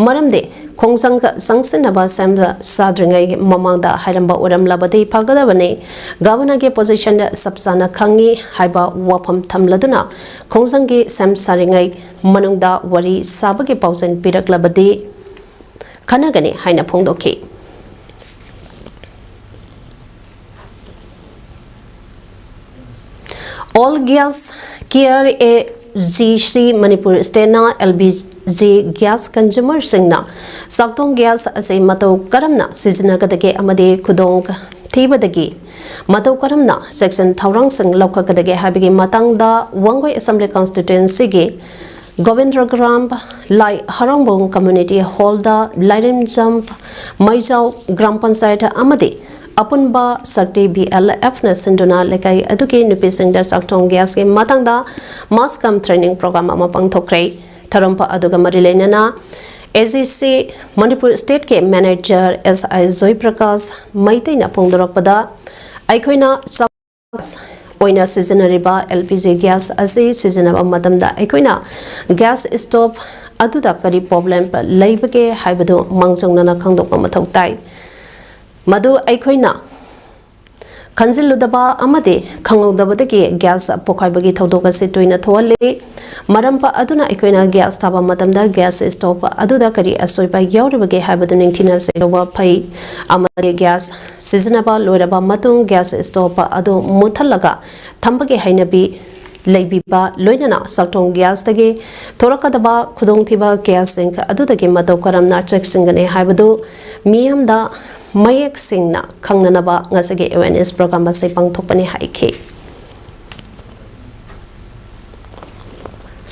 ꯃꯔꯝꯗꯤ ꯈꯣꯡꯖꯪꯒ ꯆꯪꯁꯤꯟꯅꯕ ꯁꯦꯝ ꯁꯥꯗ꯭ꯔꯤꯉꯩ ꯃꯃꯥꯡꯗ ꯍꯥꯏꯔꯝꯕ ꯑꯣꯏꯔꯝꯂꯕꯗꯤ ꯐꯒꯗꯕꯅꯤ꯫ ꯒꯕꯅꯔꯒꯤ ꯄꯣꯖꯤꯁꯟꯗ ꯆꯞ ꯆꯥꯅ ꯈꯪꯉꯤ ꯍꯥꯏꯕ ꯋꯥꯐꯝ ꯊꯝꯂꯗꯨꯅ ꯈꯣꯡꯖꯪꯒꯤ ꯁꯦꯝ ꯁꯥꯔꯤꯉꯩ ꯃꯅꯨꯡꯗ ꯋꯥꯔꯤ ꯁꯥꯕꯒꯤ ꯄꯥꯎꯖꯦꯜ ꯄꯤꯔꯛꯂꯕꯗꯤ ꯈꯟꯅꯒꯅꯤ ꯍꯥꯏꯅ ꯐꯣꯡꯗꯣꯛꯈꯤ꯫ All Gas Care, A G C, Manipur ꯁ꯭ꯇꯦꯠꯅ ꯑꯦꯜ ꯄꯤ ꯖꯤ ꯒ꯭ꯌꯥꯁ ꯀꯟꯖꯨꯃꯔꯁꯤꯡꯅ ꯆꯥꯛꯊꯣꯡ ꯒ꯭ꯌꯥꯁ ꯑꯁꯤ ꯃꯇꯧ ꯀꯔꯝꯅ ꯁꯤꯖꯤꯟꯅꯒꯗꯒꯦ ꯑꯃꯗꯤ ꯈꯨꯗꯣꯡ ꯊꯤꯕꯗꯒꯤ ꯃꯇꯧ ꯀꯔꯝꯅ ꯆꯦꯛꯁꯤꯟ ꯊꯧꯔꯥꯡꯁꯤꯡ ꯂꯧꯈꯠꯀꯗꯒꯦ ꯍꯥꯏꯕꯒꯤ ꯃꯇꯥꯡꯗ ꯋꯥꯡꯒꯣꯏ Assembly Constituency ꯒꯤ ꯒꯣꯕꯤꯟꯗ꯭ꯔꯒ꯭ꯔꯥꯝ ꯂꯥꯏ ꯍꯔꯥꯎꯕꯝ Community Hall ꯗ ꯂꯥꯏꯔꯦꯝꯖꯝ ꯃꯩꯖꯥꯎ ꯒ꯭ꯔꯥꯝ ꯄꯟꯆꯥꯌꯠ ꯑꯃꯗꯤ ꯑꯄꯨꯟꯕ ꯁꯛꯇꯤ B L F ꯅ ꯁꯤꯟꯗꯨꯅ ꯂꯩꯀꯥꯏ ꯑꯗꯨꯒꯤ ꯅꯨꯄꯤꯁꯤꯡꯗ ꯆꯥꯛꯊꯣꯡ gas ꯀꯤ ꯃꯇꯥꯡꯗ mass cum training program ꯑꯃ ꯄꯥꯡꯊꯣꯛꯈ꯭ꯔꯦ꯫ ꯊꯧꯔꯝ ꯑꯗꯨꯒ ꯃꯔꯤ ꯂꯩꯅꯅ A G C Manipur State ꯀꯤ Manager S I ꯖꯣꯏ ꯄ꯭ꯔꯀꯥꯁ ꯃꯩꯇꯩꯅ ꯐꯣꯡꯗꯣꯔꯛꯄꯗ, ꯑꯩꯈꯣꯏꯅ ꯆꯥꯛ ꯑꯣꯏꯅ ꯁꯤꯖꯤꯟꯅꯔꯤꯕ L P G gas ꯑꯁꯤ ꯁꯤꯖꯤꯟꯅꯕ ꯃꯇꯝꯗ ꯑꯩꯈꯣꯏꯅ gas stove ꯑꯗꯨꯗ ꯀꯔꯤ problem ꯂꯩꯕꯒꯦ ꯍꯥꯏꯕꯗꯨ ꯃꯥꯡꯖꯧꯅꯅ ꯈꯪꯗꯣꯛꯄ ꯃꯊꯧ ꯇꯥꯏ꯫ ꯃꯗꯨ ꯑꯩꯈꯣꯏꯅ ꯈꯟꯖꯤꯜꯂꯨꯗꯕ ꯑꯃꯗꯤ ꯈꯪꯍꯧꯗꯕꯗꯒꯤ gas ꯄꯣꯈꯥꯏꯕꯒꯤ ꯊꯧꯗꯣꯛ ꯑꯁꯤ ꯇꯣꯏꯅ ꯊꯣꯛꯍꯜꯂꯤ꯫ ꯃꯔꯝ ꯑꯗꯨꯅ ꯑꯩꯈꯣꯏꯅ gas ꯊꯥꯕ ꯃꯇꯝꯗ gas stove ꯑꯗꯨꯗ ꯀꯔꯤ ꯑꯁꯣꯏꯕ ꯌꯥꯎꯔꯤꯕꯒꯦ ꯍꯥꯏꯕꯗꯨ ꯅꯤꯡꯊꯤꯅ ꯆꯦꯛ ꯇꯧꯕ ꯐꯩ, ꯑꯃꯗꯤ gas ꯁꯤꯖꯤꯟꯅꯕ ꯂꯣꯏꯔꯕ ꯃꯇꯨꯡ gas stove ꯑꯗꯨ ꯃꯨꯠꯊꯠꯂꯒ ꯊꯝꯕꯒꯤ ꯍꯩꯅꯕꯤ ꯂꯩꯕꯤꯕ, ꯂꯣꯏꯅꯅ ꯆꯥꯛꯊꯣꯡ gas ꯇꯒꯤ ꯊꯣꯔꯛꯀꯗꯕ ꯈꯨꯗꯣꯡꯊꯤꯕ gas ꯁꯤꯡ ꯑꯗꯨꯗꯒꯤ ꯃꯇꯧ ꯀꯔꯝꯅ ꯆꯦꯛꯁꯤꯟꯒꯅꯤ ꯍꯥꯏꯕꯗꯨ ꯃꯤꯌꯥꯝꯗ ꯃꯌꯦꯛ ꯁꯦꯡꯅ ꯈꯪꯅꯅꯕ ꯉꯁꯤꯒꯤ awareness program ꯑꯁꯤ ꯄꯥꯡꯊꯣꯛꯄꯅꯤ ꯍꯥꯏꯈꯤ꯫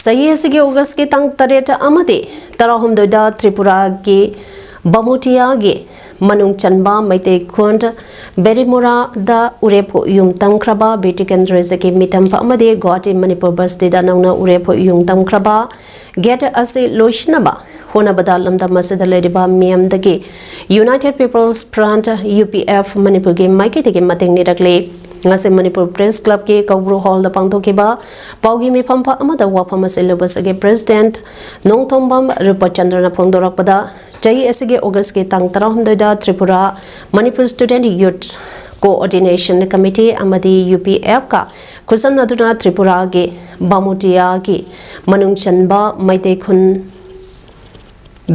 ꯆꯍꯤ ꯑꯁꯤꯒꯤ August ꯀꯤ ꯇꯥꯡ ꯇꯔꯦꯠ ꯑꯃꯗꯤ ꯇꯔꯥꯍꯨꯝꯗꯣꯏꯗ ꯇ꯭ꯔꯤꯄꯨꯔꯥꯒꯤ ꯕꯥꯃꯨꯇꯤꯌꯥꯒꯤ ꯃꯅꯨꯡ ꯆꯟꯕ ꯃꯩꯇꯩ ꯈꯨꯟ ꯕꯦꯔꯤꯃꯨꯔꯥꯗ ꯎꯔꯦꯞ ꯌꯨꯝ ꯇꯝꯈ꯭ꯔꯕ ꯕꯤꯔ ꯇꯤꯀꯦꯟꯗ꯭ꯔꯖꯤꯠꯀꯤ ꯃꯤꯇꯝ ꯑꯃꯗꯤ ꯒꯨꯋꯥꯍꯥꯇꯤ ꯃꯅꯤꯄꯨꯔ ꯕꯁꯇꯤꯗ ꯅꯧꯅ ꯎꯔꯦꯞ ꯌꯨꯝ ꯇꯝꯈ꯭ꯔꯕ gate ꯑꯁꯤ ꯂꯣꯏꯁꯤꯟꯅꯕ ꯍꯣꯠꯅꯕꯗ ꯂꯝꯗꯝ ꯑꯁꯤꯗ ꯂꯩꯔꯤꯕ ꯃꯤꯌꯥꯝꯗꯒꯤ United People's Front, U P F, ꯃꯅꯤꯄꯨꯔꯒꯤ ꯃꯥꯏꯀꯩꯗꯒꯤ ꯃꯇꯦꯡ ꯅꯤꯔꯛꯂꯤ꯫ ꯉꯁꯤ ꯃꯅꯤꯄꯨꯔ Press Club ꯀꯤ ꯀꯧꯕ꯭ꯔꯨ hall ꯗ ꯄꯥꯡꯊꯣꯛꯈꯤꯕ ꯄꯥꯎꯒꯤ ꯃꯤꯐꯝ ꯑꯃꯗ ꯋꯥꯐꯝ ꯑꯁꯤ ꯂꯨꯕꯁꯒꯤ President ꯅꯣꯡꯊꯣꯝꯕꯝ ꯔꯨꯄꯆꯟꯗ꯭ꯔꯅ ꯐꯣꯡꯗꯣꯔꯛꯄꯗ, ꯆꯍꯤ ꯑꯁꯤꯒꯤ August ꯀꯤ ꯇꯥꯡ ꯇꯔꯥꯍꯨꯝꯗꯣꯏꯗ Tripura Manipur Student Youth Coordination Committee ꯑꯃꯗꯤ U P F ꯀ ꯈꯨꯠꯁꯝꯅꯗꯨꯅ ꯇ꯭ꯔꯤꯄꯨꯔꯥꯒꯤ ꯕꯥꯃꯨꯇꯤꯌꯥꯒꯤ ꯃꯅꯨꯡ ꯆꯟꯕ ꯃꯩꯇꯩ ꯈꯨꯟ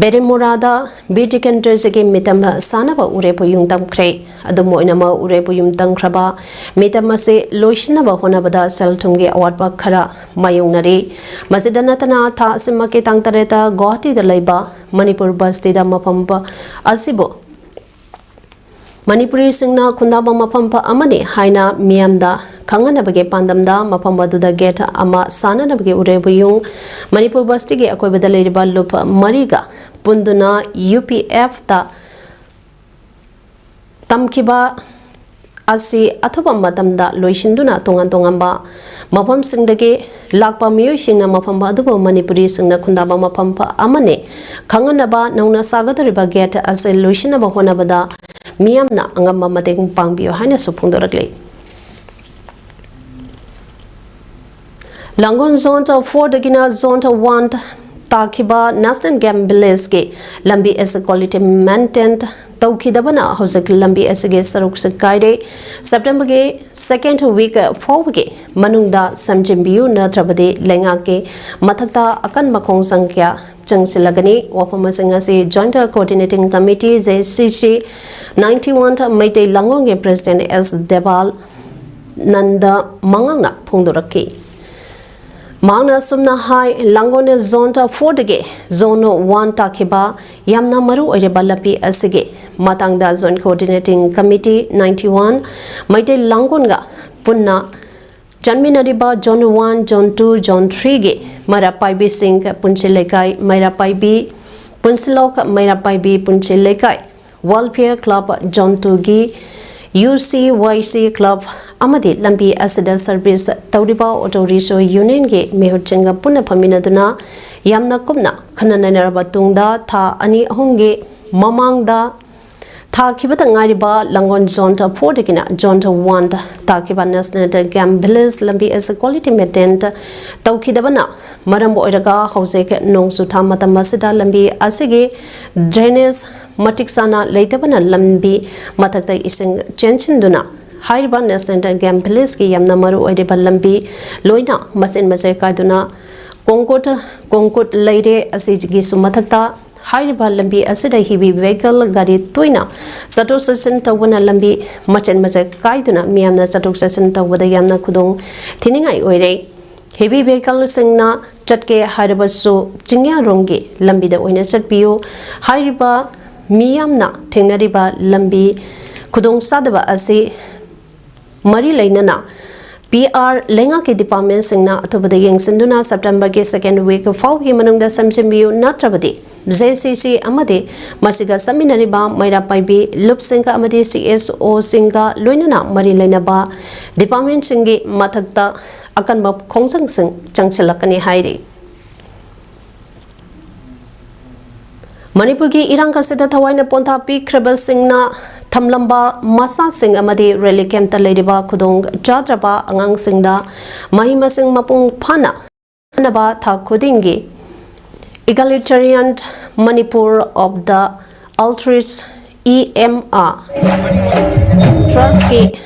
ꯕꯦꯔꯤꯃꯨꯔꯥꯗ ꯕꯤꯔ ꯇꯤꯀꯦꯟꯗ꯭ꯔꯖꯤꯠꯀꯤ ꯃꯤꯇꯝ ꯁꯥꯟꯅꯕ ꯎꯔꯦꯞ ꯌꯨꯝ ꯇꯝꯈ꯭ꯔꯦ꯫ ꯑꯗꯨꯝ ꯑꯣꯏꯅꯃꯛ, ꯎꯔꯦꯞ ꯌꯨꯝ ꯇꯝꯈ꯭ꯔꯕ ꯃꯤꯇꯝ ꯑꯁꯤ ꯂꯣꯏꯁꯤꯟꯅꯕ ꯍꯣꯠꯅꯕꯗ ꯁꯦꯜ ꯊꯨꯝꯒꯤ ꯑꯋꯥꯠꯄ ꯈꯔ ꯃꯥꯌꯣꯛꯅꯔꯤ꯫ ꯃꯁꯤꯗ ꯅꯠꯇꯅ, ꯊꯥ ꯑꯁꯤꯃꯛꯀꯤ ꯇꯥꯡ ꯇꯔꯦꯠꯇ ꯒꯨꯋꯥꯍꯥꯇꯤꯗ ꯂꯩꯕ ꯃꯅꯤꯄꯨꯔ ꯕꯁꯇꯤꯗ ꯃꯐꯝ ꯑꯁꯤꯕꯨ ꯃꯅꯤꯄꯨꯔꯤꯁꯤꯡꯅ ꯈꯨꯟꯗꯥꯕ ꯃꯐꯝ ꯑꯃꯅꯤ ꯍꯥꯏꯅ ꯃꯤꯌꯥꯝꯗ ꯈꯪꯍꯟꯅꯕꯒꯤ ꯄꯥꯟꯗꯝꯗ ꯃꯐꯝ ꯑꯗꯨꯗ ꯒꯦꯠ ꯑꯃ ꯁꯥꯅꯅꯕꯒꯤ ꯎꯔꯦꯕꯨꯌꯨꯡ ꯃꯅꯤꯄꯨꯔ ꯕꯁꯇꯤꯒꯤ ꯑꯀꯣꯏꯕꯗ ꯂꯩꯔꯤꯕ ꯂꯨꯞ ꯃꯔꯤꯒ ꯄꯨꯟꯗꯨꯅ ꯌꯨ ꯄꯤ ꯑꯦꯐꯇ ꯇꯝꯈꯤꯕ ꯑꯁꯤ ꯑꯊꯨꯕ ꯃꯇꯝꯗ ꯂꯣꯏꯁꯤꯟꯗꯨꯅ ꯇꯣꯉꯥꯟ ꯇꯣꯉꯥꯟꯕ ꯃꯐꯝꯁꯤꯡꯗꯒꯤ ꯂꯥꯛꯄ ꯃꯤꯑꯣꯏꯁꯤꯡꯅ ꯃꯐꯝ ꯑꯗꯨꯕꯨ ꯃꯅꯤꯄꯨꯔꯤꯁꯤꯡꯅ ꯈꯨꯟꯗꯥꯕ ꯃꯐꯝ ꯑꯃꯅꯤ ꯈꯪꯍꯟꯅꯕ ꯅꯧꯅ ꯁꯥꯒꯗꯧꯔꯤꯕ ꯒꯦꯠ ꯑꯁꯤ ꯂꯣꯏꯁꯤꯟꯅꯕ ꯍꯣꯠꯅꯕꯗ ꯃꯤꯌꯥꯝꯅ ꯑꯉꯝꯕ ꯃꯇꯦꯡ ꯄꯥꯡꯕꯤꯌꯨ ꯍꯥꯏꯅꯁꯨ ꯐꯣꯡꯗꯣꯔꯛꯂꯤ꯫ ꯂꯥꯡꯒꯣꯜ ꯖꯣꯟ ꯐꯣꯔꯗꯒꯤꯅ ꯖꯣꯟ ꯋꯥꯟ ꯇꯥꯈꯤꯕ ꯅꯦꯁꯅꯦꯜ ꯒꯦꯝ ꯚꯤꯂꯦꯖꯀꯤ ꯂꯝꯕꯤ ꯑꯁꯤ ꯀ꯭ꯋꯥꯂꯤꯇꯤ ꯃꯦꯟꯇꯦꯟ ꯇꯧꯈꯤꯗꯕꯅ ꯍꯧꯖꯤꯛ ꯂꯝꯕꯤ ꯑꯁꯤꯒꯤ ꯁꯔꯨꯛꯁꯨ ꯀꯥꯏꯔꯦ꯫ ꯁꯦꯞꯇꯦꯝꯕꯔꯒꯤ ꯁꯦꯀꯦꯟ ꯋꯤꯛ ꯐꯥꯎꯕꯒꯤ ꯃꯅꯨꯡꯗ ꯁꯦꯝꯖꯤꯟꯕꯤꯌꯨ, ꯅꯠꯇ꯭ꯔꯕꯗꯤ ꯂꯩꯉꯥꯛꯀꯤ ꯃꯊꯛꯇ ꯑꯀꯟꯕ ꯈꯣꯡꯖꯪ ꯀꯌꯥ ꯆꯪꯁꯤꯜꯂꯒꯅꯤ꯫ ꯋꯥꯐꯝꯁꯤꯡ ꯑꯁꯤ joint coordinating committee, J C C, ninety one Meitei ꯂꯥꯡꯒꯣꯜꯒꯤ ꯄ꯭ꯔꯦꯁꯤꯗꯦꯟꯠ ꯑꯦꯁ ꯗꯦꯕꯥꯜ ꯅꯟꯗ ꯃꯉꯥꯡꯅ ꯐꯣꯡꯗꯣꯔꯛꯈꯤ꯫ ꯃꯍꯥꯛꯅ ꯑꯁꯨꯝꯅ ꯍꯥꯏ, ꯂꯥꯡꯒꯣꯜ ꯖꯣꯟ ꯐꯣꯔꯗꯒꯤ ꯖꯣꯟ ꯋꯥꯟ ꯇꯥꯈꯤꯕ ꯌꯥꯝꯅ ꯃꯔꯨ ꯑꯣꯏꯔꯤꯕ ꯂꯝꯕꯤ ꯑꯁꯤꯒꯤ ꯃꯇꯥꯡꯗ joint coordinating committee ninety one Meitei ꯂꯥꯡꯒꯣꯜꯒ ꯄꯨꯟꯅ ꯆꯟꯃꯤꯟꯅꯔꯤꯕ zone one, zone two, zone ꯊ꯭ꯔꯤꯒꯤ ꯃꯩꯔꯥ ꯄꯥꯏꯕꯤꯁꯤꯡ, ꯄꯨꯟꯁꯤ ꯂꯩꯀꯥꯏ ꯃꯩꯔꯥ ꯄꯥꯏꯕꯤ, ꯄꯨꯟꯁꯤꯂꯣꯛ ꯃꯩꯔꯥ ꯄꯥꯏꯕꯤ ꯄꯨꯟꯁꯤ ꯂꯩꯀꯥꯏ, ꯋꯦꯜꯐꯤꯌꯔ ꯀ꯭ꯂꯕ ꯖꯣꯟ ꯇꯨꯒꯤ, ꯌꯨ ꯁꯤ ꯋꯥꯏ ꯁꯤ ꯀ꯭ꯂꯕ ꯑꯃꯗꯤ ꯂꯝꯕꯤ ꯑꯁꯤꯗ ꯁꯔꯚꯤꯁ ꯇꯧꯔꯤꯕ ꯑꯣꯇꯣ ꯔꯤꯛꯁꯣ ꯌꯨꯅꯤꯌꯟꯒꯤ ꯃꯤꯍꯨꯠꯁꯤꯡꯒ ꯄꯨꯟꯅ ꯐꯝꯃꯤꯟꯅꯗꯨꯅ ꯌꯥꯝꯅ ꯀꯨꯞꯅ ꯈꯟꯅ ꯅꯩꯅꯔꯕ ꯇꯨꯡꯗ ꯊꯥ ꯑꯅꯤ ꯑꯍꯨꯝꯒꯤ ꯃꯃꯥꯡꯗ ꯊꯥꯈꯤꯕꯗ ꯉꯥꯏꯔꯤꯕ ꯂꯥꯡꯒꯣꯜ ꯖꯣꯟ ꯐꯣꯔꯗꯒꯤꯅ ꯖꯣꯟ ꯋꯥꯟꯗ ꯇꯥꯈꯤꯕ ꯅꯦꯁꯅꯦꯜ ꯒꯦꯝ ꯚꯤꯂꯦꯖ ꯂꯝꯕꯤ ꯑꯁꯤ ꯀ꯭ꯋꯥꯂꯤꯇꯤ ꯃꯦꯟꯇꯦꯟ ꯇꯧꯈꯤꯗꯕꯅ ꯃꯔꯝ ꯑꯣꯏꯔꯒ ꯍꯧꯖꯤꯛ ꯅꯣꯡꯖꯨ ꯊꯥ ꯃꯇꯝ ꯑꯁꯤꯗ ꯂꯝꯕꯤ ꯑꯁꯤꯒꯤ ꯗ꯭ꯔꯦꯅꯦꯖ ꯃꯇꯤꯛ ꯆꯥꯅ ꯂꯩꯇꯕꯅ ꯂꯝꯕꯤ ꯃꯊꯛꯇ ꯏꯁꯤꯡ ꯆꯦꯟꯁꯤꯟꯗꯨꯅ ꯍꯥꯏꯔꯤꯕ ꯅꯦꯁꯅꯦꯜ ꯒꯦꯝ ꯚꯤꯂꯦꯖꯀꯤ ꯌꯥꯝꯅ ꯃꯔꯨ ꯑꯣꯏꯔꯤꯕ ꯂꯝꯕꯤ ꯂꯣꯏꯅ ꯃꯆꯦꯠ ꯃꯆꯦꯠ ꯀꯥꯏꯗꯨꯅ ꯀꯣꯡꯀꯨꯠ ꯀꯣꯡꯀꯨꯠ ꯂꯩꯔꯦ꯫ ꯑꯁꯤꯒꯤꯁꯨ ꯃꯊꯛꯇ ꯍꯥꯏꯔꯤꯕ ꯂꯝꯕꯤ ꯑꯁꯤꯗ ꯍꯦꯚꯤ ꯚꯦꯍꯤꯀꯜ ꯒꯥꯔꯤ ꯇꯣꯏꯅ ꯆꯠꯊꯣꯛ ꯆꯠꯁꯤꯟ ꯇꯧꯕꯅ ꯂꯝꯕꯤ ꯃꯆꯦꯠ ꯃꯆꯦꯠ ꯀꯥꯏꯗꯨꯅ ꯃꯤꯌꯥꯝꯅ ꯆꯠꯊꯣꯛ ꯆꯠꯁꯤꯟ ꯇꯧꯕꯗ ꯌꯥꯝꯅ ꯈꯨꯗꯣꯡ ꯊꯤꯅꯤꯡꯉꯥꯏ ꯑꯣꯏꯔꯦ꯫ ꯍꯦꯚꯤ ꯚꯦꯍꯤꯀꯜꯁꯤꯡꯅ ꯆꯠꯀꯦ ꯍꯥꯏꯔꯕꯁꯨ ꯆꯤꯡꯌꯥꯔꯣꯝꯒꯤ ꯂꯝꯕꯤꯗ ꯑꯣꯏꯅ ꯆꯠꯄꯤꯌꯨ꯫ ꯍꯥꯏꯔꯤꯕ ꯃꯤꯌꯥꯝꯅ ꯊꯦꯡꯅꯔꯤꯕ ꯂꯝꯕꯤ ꯈꯨꯗꯣꯡꯆꯥꯗꯕ ꯑꯁꯤ ꯃꯔꯤ ꯂꯩꯅꯅ ꯄꯤ ꯑꯥꯔ ꯂꯩꯉꯥꯛꯀꯤ ꯗꯤꯄꯥꯔꯠꯃꯦꯟꯁꯤꯡꯅ ꯑꯊꯨꯕꯗ ꯌꯦꯡꯁꯤꯟꯗꯨꯅ ꯁꯦꯞꯇꯦꯝꯕꯔꯒꯤ ꯁꯦꯀꯦꯟ ꯋꯤꯛ ꯐꯥꯎꯕꯒꯤ ꯃꯅꯨꯡꯗ ꯁꯦꯝꯖꯤꯟꯕꯤꯌꯨ, ꯅꯠꯇ꯭ꯔꯕꯗꯤ ꯖꯦ ꯁꯤ ꯁꯤ ꯑꯃꯗꯤ ꯃꯁꯤꯒ ꯆꯠꯃꯤꯟꯅꯔꯤꯕ ꯃꯩꯔꯥ ꯄꯥꯏꯕꯤ ꯂꯨꯞꯁꯤꯡꯒ ꯑꯃꯗꯤ ꯁꯤ ꯑꯦꯁ ꯑꯣꯁꯤꯡꯒ ꯂꯣꯏꯅꯅ ꯃꯔꯤ ꯂꯩꯅꯕ ꯗꯤꯄꯥꯔꯠꯃꯦꯟꯁꯤꯡꯒꯤ ꯃꯊꯛꯇ ꯑꯀꯟꯕ ꯈꯣꯡꯖꯪꯁꯤꯡ ꯆꯪꯁꯤꯜꯂꯛꯀꯅꯤ ꯍꯥꯏꯔꯤ꯫ ꯃꯅꯤꯄꯨꯔꯒꯤ ꯏꯔꯥꯡ ꯑꯁꯤꯗ ꯊꯋꯥꯏꯅ ꯄꯣꯟꯊꯥ ꯄꯤꯈ꯭ꯔꯕꯁꯤꯡꯅ ꯊꯝꯂꯝꯕ ꯃꯆꯥꯁꯤꯡ ꯑꯃꯗꯤ ꯔꯦꯂꯤ ꯀꯦꯝꯞꯇ ꯂꯩꯔꯤꯕ ꯈꯨꯗꯣꯡ ꯆꯥꯗ꯭ꯔꯕ ꯑꯉꯥꯡꯁꯤꯡꯗ ꯃꯍꯩ ꯃꯁꯤꯡ ꯃꯄꯨꯡ ꯐꯥꯅ ꯊꯥ ꯈꯨꯗꯤꯡꯒꯤ Egalitarian Manipur of the Altruist E M R Trustꯀꯤ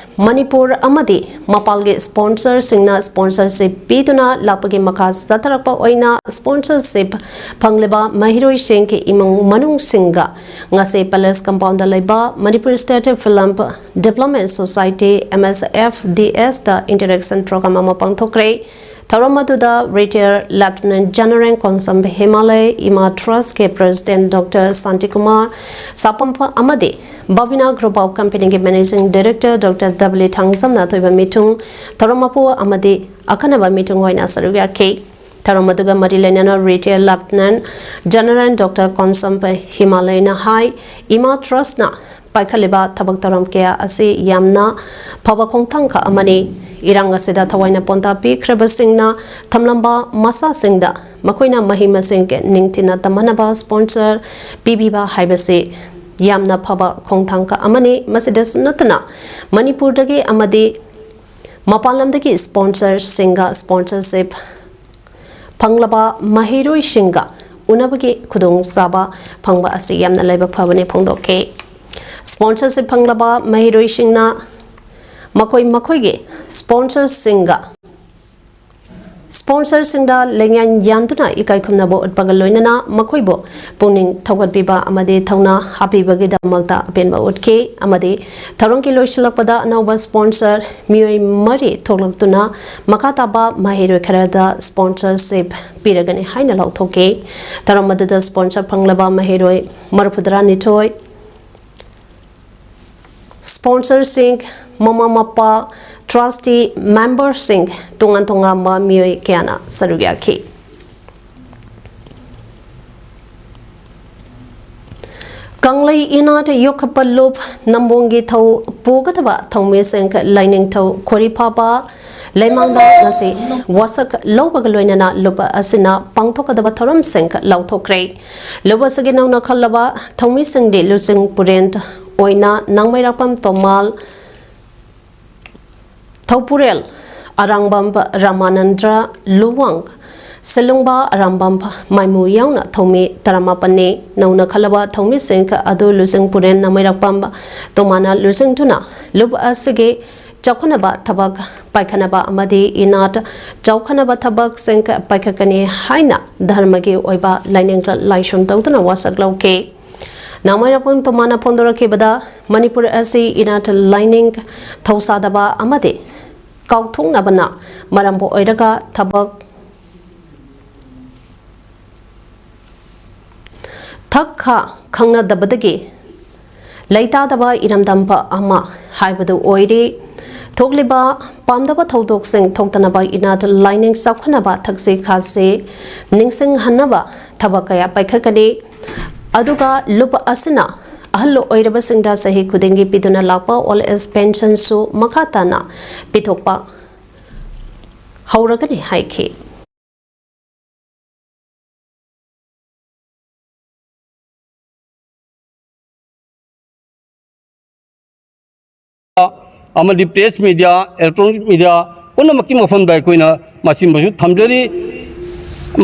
Manipur ꯑꯃꯗꯤ ꯃꯄꯥꯜꯒꯤ ꯁ꯭ꯄꯣꯟꯁꯔꯁꯤꯡꯅ ꯁ꯭ꯄꯣꯟꯁꯔꯁꯤꯞ ꯄꯤꯗꯨꯅ ꯂꯥꯛꯄꯒꯤ ꯃꯈꯥ ꯆꯠꯊꯔꯛꯄ ꯑꯣꯏꯅ ꯁ꯭ꯄꯣꯟꯁꯔꯁꯤꯞ ꯐꯪꯂꯤꯕ ꯃꯍꯩꯔꯣꯏꯁꯤꯡꯒꯤ ꯏꯃꯨꯡ ꯃꯅꯨꯡꯁꯤꯡꯒ ꯉꯁꯤ ꯄꯦꯂꯦꯁ ꯀꯝꯄꯥꯎꯟꯗ ꯂꯩꯕ Manipur state film development society, M S F D S, ꯗ ꯏꯟꯇꯔꯦꯛꯁꯟ ꯄ꯭ꯔꯣꯒ꯭ꯔꯥꯝ ꯑꯃ ꯄꯥꯡꯊꯣꯛꯈ꯭ꯔꯦ꯫ ꯊꯧꯔꯝ ꯑꯗꯨꯗ ꯔꯤꯇꯥꯌꯔ ꯂꯦꯐꯇꯤꯅꯦꯟꯠ ꯖꯦꯅꯔꯦꯜ ꯀꯣꯟꯁꯝ ꯍꯤꯃꯥꯂꯌ, ꯏꯃꯥ ꯇ꯭ꯔꯁꯀꯤ ꯄ꯭ꯔꯦꯁꯤꯗꯦꯟꯠ ꯗꯣꯛꯇꯔ ꯁꯥꯟꯇꯤꯀꯨꯃꯥꯔ ꯁꯥꯄꯝꯄ ꯑꯃꯗꯤ ꯕꯕꯤꯅꯥ ꯒ꯭ꯔꯨꯞ ꯑꯣꯐ ꯀꯝꯄꯦꯅꯤꯒꯤ ꯃꯦꯅꯦꯖꯤꯡ ꯗꯥꯏꯔꯦꯛꯇꯔ ꯗꯣꯛꯇꯔ ꯗꯕꯂꯤ ꯊꯥꯡꯖꯝꯅ ꯑꯊꯣꯏꯕ ꯃꯤꯊꯨꯡ, ꯊꯧꯔꯝ ꯃꯄꯨ ꯑꯃꯗꯤ ꯑꯈꯟꯅꯕ ꯃꯤꯊꯨꯡ ꯑꯣꯏꯅ ꯁꯔꯨꯛ ꯌꯥꯈꯤ꯫ ꯊꯧꯔꯝ ꯑꯗꯨꯒ ꯃꯔꯤ ꯂꯩꯅꯅ ꯔꯤꯇꯥꯌꯔ ꯂꯦꯐꯇꯤꯅꯦꯟꯠ ꯖꯦꯅꯔꯦꯜ ꯗꯣꯛꯇꯔ ꯀꯣꯟꯁꯝ ꯍꯤꯃꯥꯂꯌꯅ ꯍꯥꯏ, ꯏꯃꯥ ꯇ꯭ꯔꯁꯅ ꯄꯥꯏꯈꯠꯂꯤꯕ ꯊꯕꯛ ꯊꯧꯔꯝ ꯀꯌꯥ ꯑꯁꯤ ꯌꯥꯝꯅ ꯐꯕ ꯈꯣꯡꯊꯥꯡ ꯈꯛ ꯑꯃꯅꯤ꯫ ꯏꯔꯥꯡ ꯑꯁꯤꯗ ꯊꯋꯥꯏꯅ ꯄꯣꯟꯊꯥ ꯄꯤꯈ꯭ꯔꯕꯁꯤꯡꯅ ꯊꯝꯂꯝꯕ ꯃꯆꯥꯁꯤꯡꯗ ꯃꯈꯣꯏꯅ ꯃꯍꯩ ꯃꯁꯤꯡ ꯅꯤꯡꯊꯤꯅ ꯇꯝꯍꯟꯅꯕ ꯁ꯭ꯄꯣꯟꯁꯔ ꯄꯤꯕꯤꯕ ꯍꯥꯏꯕꯁꯤ ꯌꯥꯝꯅ ꯐꯕ ꯈꯣꯡꯊꯥꯡ ꯈꯛ ꯑꯃꯅꯤ꯫ ꯃꯁꯤꯗꯁꯨ ꯅꯠꯇꯅ ꯃꯅꯤꯄꯨꯔꯗꯒꯤ ꯑꯃꯗꯤ ꯃꯄꯥꯟ ꯂꯝꯗꯒꯤ ꯁ꯭ꯄꯣꯟꯁꯔꯁꯤꯡꯒ ꯁ꯭ꯄꯣꯟꯁꯔꯁꯤꯞ ꯐꯪꯂꯕ ꯃꯍꯩꯔꯣꯏꯁꯤꯡꯒ ꯎꯅꯕꯒꯤ ꯈꯨꯗꯣꯡꯆꯥꯕ ꯐꯪꯕ ꯑꯁꯤ ꯌꯥꯝꯅ ꯂꯥꯏꯕꯛ ꯐꯕꯅꯤ ꯐꯣꯡꯗꯣꯛꯈꯤ꯫ ꯁ꯭ꯄꯣꯟꯁꯔꯁꯤꯞ ꯐꯪꯂꯕ ꯃꯍꯩꯔꯣꯏꯁꯤꯡꯅ ꯃꯈꯣꯏ ꯃꯈꯣꯏꯒꯤ ꯁ꯭ꯄꯣꯟꯁꯔꯁꯤꯡꯒ ꯁ꯭ꯄꯣꯟꯁꯔꯁꯤꯡꯗ ꯂꯦꯡꯌꯥꯟ ꯌꯥꯟꯗꯨꯅ ꯏꯀꯥꯏ ꯈꯨꯝꯅꯕ ꯎꯠꯄꯒ ꯂꯣꯏꯅꯅ ꯃꯈꯣꯏꯕꯨ ꯄꯨꯛꯅꯤꯡ ꯊꯧꯒꯠꯄꯤꯕ ꯑꯃꯗꯤ ꯊꯧꯅꯥ ꯍꯥꯞꯄꯤꯕꯒꯤꯗꯃꯛꯇ ꯑꯄꯦꯟꯕ ꯎꯠꯈꯤ ꯑꯃꯗꯤ ꯊꯧꯔꯝꯒꯤ ꯂꯣꯏꯁꯤꯜꯂꯛꯄꯗ ꯑꯅꯧꯕ ꯁ꯭ꯄꯣꯟꯁꯔ ꯃꯤꯑꯣꯏ ꯃꯔꯤ ꯊꯣꯛꯂꯛꯇꯨꯅ ꯃꯈꯥ ꯇꯥꯕ ꯃꯍꯩꯔꯣꯏ ꯈꯔꯗ ꯁ꯭ꯄꯣꯟꯁꯔꯁꯤꯞ ꯄꯤꯔꯒꯅꯤ ꯍꯥꯏꯅ ꯂꯥꯎꯊꯣꯛꯈꯤ꯫ ꯊꯧꯔꯝ ꯑꯗꯨꯗ ꯁ꯭ꯄꯣꯟꯁꯔ ꯐꯪꯂꯕ ꯃꯍꯩꯔꯣꯏ ꯃꯔꯤꯐꯨꯇꯔꯥꯅꯤꯊꯣꯏ ꯁ꯭ꯄꯣꯟꯁꯔꯁꯤꯡ, ꯃꯃꯥ ꯃꯄꯥ, ꯇ꯭ꯔꯁꯇꯤ ꯃꯦꯝꯕꯔꯁꯤꯡ, ꯇꯣꯉꯥꯟ ꯇꯣꯉꯥꯟꯕ ꯃꯤꯑꯣꯏ ꯀꯌꯥꯅ ꯁꯔꯨꯛ ꯌꯥꯈꯤ꯫ ꯀꯪꯂꯩ ꯏꯅꯥꯠ ꯌꯣꯛꯈꯠꯄ ꯂꯨꯞ ꯅꯝꯕꯣꯡꯒꯤ ꯊꯧ ꯄꯨꯒꯗꯕ ꯊꯧꯃꯤꯁꯤꯡ ꯂꯥꯏꯅꯤꯡꯊꯧ ꯈꯣꯔꯤꯐꯥꯕ ꯂꯩꯃꯥꯡꯗ ꯉꯁꯤ ꯋꯥꯁꯛ ꯂꯧꯕꯒ ꯂꯣꯏꯅꯅ ꯂꯨꯞ ꯑꯁꯤꯅ ꯄꯥꯡꯊꯣꯛꯀꯗꯕ ꯊꯧꯔꯝꯁꯤꯡ ꯂꯥꯎꯊꯣꯛꯈ꯭ꯔꯦ꯫ ꯂꯨꯞ ꯑꯁꯤꯒꯤ ꯅꯧꯅ ꯈꯜꯂꯕ ꯊꯧꯃꯤꯁꯤꯡꯗꯤ ꯂꯨꯆꯤꯡ ꯄꯨꯔꯦꯟ ꯑꯣꯏꯅ ꯅꯥꯡꯃꯩꯔꯥꯛꯄꯝ ꯇꯣꯃꯥꯜ, ꯊꯧꯄꯨꯔꯦꯜ ꯑꯔꯥꯡꯕꯝ ꯔꯥꯃꯥꯅꯟꯗ꯭ꯔ ꯂꯨꯋꯥꯡ, ꯁꯦꯂꯨꯡꯕ ꯑꯔꯥꯡꯕꯝ ꯃꯥꯏꯃꯨ ꯌꯥꯎꯅ ꯊꯧꯃꯤ ꯇꯔꯥꯃꯥꯄꯟꯅꯤ꯫ ꯅꯧꯅ ꯈꯜꯂꯕ ꯊꯧꯃꯤꯁꯤꯡ ꯑꯗꯨ ꯂꯨꯆꯤꯡ ꯄꯨꯔꯦꯟ ꯅꯥꯡꯃꯩꯔꯥꯛꯄꯝ ꯇꯣꯃꯥꯅ ꯂꯨꯆꯤꯡꯗꯨꯅ ꯂꯨꯞ ꯑꯁꯤꯒꯤ ꯆꯥꯎꯈꯠꯅꯕ ꯊꯕꯛ ꯄꯥꯏꯈꯠꯅꯕ ꯑꯃꯗꯤ ꯏꯅꯥꯠ ꯆꯥꯎꯈꯠꯅꯕ ꯊꯕꯛꯁꯤꯡ ꯄꯥꯏꯈꯠꯀꯅꯤ ꯍꯥꯏꯅ ꯙꯔꯃꯒꯤ ꯑꯣꯏꯕ ꯂꯥꯏꯅꯤꯡ ꯂꯥꯏꯁꯣꯟ ꯇꯧꯗꯨꯅ ꯋꯥꯁꯛ ꯂꯧꯈꯤ꯫ ꯅꯥꯡꯃꯩꯔꯥꯛꯄꯝ ꯇꯣꯃꯥꯅ ꯐꯣꯡꯗꯣꯔꯛꯈꯤꯕꯗ, ꯃꯅꯤꯄꯨꯔ ꯑꯁꯤ ꯏꯅꯥꯠ ꯂꯥꯏꯅꯤꯡ ꯊꯧꯁꯥꯗꯕ ꯑꯃꯗꯤ ꯀꯥꯎꯊꯣꯛꯅꯕꯅ ꯃꯔꯝꯕꯨ ꯑꯣꯏꯔꯒ ꯊꯕꯛ ꯊꯛ ꯈꯥ ꯈꯪꯅꯗꯕꯗꯒꯤ ꯂꯩꯇꯥꯗꯕ ꯏꯔꯝꯗꯝ ꯑꯃ ꯍꯥꯏꯕꯗꯨ ꯑꯣꯏꯔꯤ꯫ ꯊꯣꯛꯂꯤꯕ ꯄꯥꯝꯗꯕ ꯊꯧꯗꯣꯛꯁꯤꯡ ꯊꯣꯛꯇꯅꯕ ꯏꯅꯥꯠ ꯂꯥꯏꯅꯤꯡ ꯆꯥꯎꯈꯠꯅꯕ ꯊꯛꯁꯤ ꯈꯥꯁꯤ ꯅꯤꯡꯁꯤꯡꯍꯟꯅꯕ ꯊꯕꯛ ꯀꯌꯥ ꯄꯥꯏꯈꯠꯀꯅꯤ꯫ ꯑꯗꯨꯒ ꯂꯨꯞ ꯑꯁꯤꯅ ꯑꯍꯜ ꯑꯣꯏꯔꯕꯁꯤꯡꯗ ꯆꯍꯤ ꯈꯨꯗꯤꯡꯒꯤ ꯄꯤꯗꯨꯅ ꯂꯥꯛꯄ ꯑꯣꯜ ꯑꯦꯖ ꯄꯦꯟꯁꯟꯁꯨ ꯃꯈꯥ ꯇꯥꯅ ꯄꯤꯊꯣꯛꯄ ꯍꯧꯔꯒꯅꯤ ꯍꯥꯏꯈꯤ꯫ ꯑꯃꯗꯤ ꯄ꯭ꯔꯦꯁ ꯃꯤꯗꯤꯌꯥ, ꯏꯂꯦꯛꯇ꯭ꯔꯣꯅꯤꯛ ꯃꯤꯗꯤꯌꯥ ꯄꯨꯝꯅꯃꯛꯀꯤ ꯃꯐꯝꯗ ꯑꯩꯈꯣꯏꯅ ꯃꯁꯤꯃꯁꯨ ꯊꯝꯖꯔꯤ꯫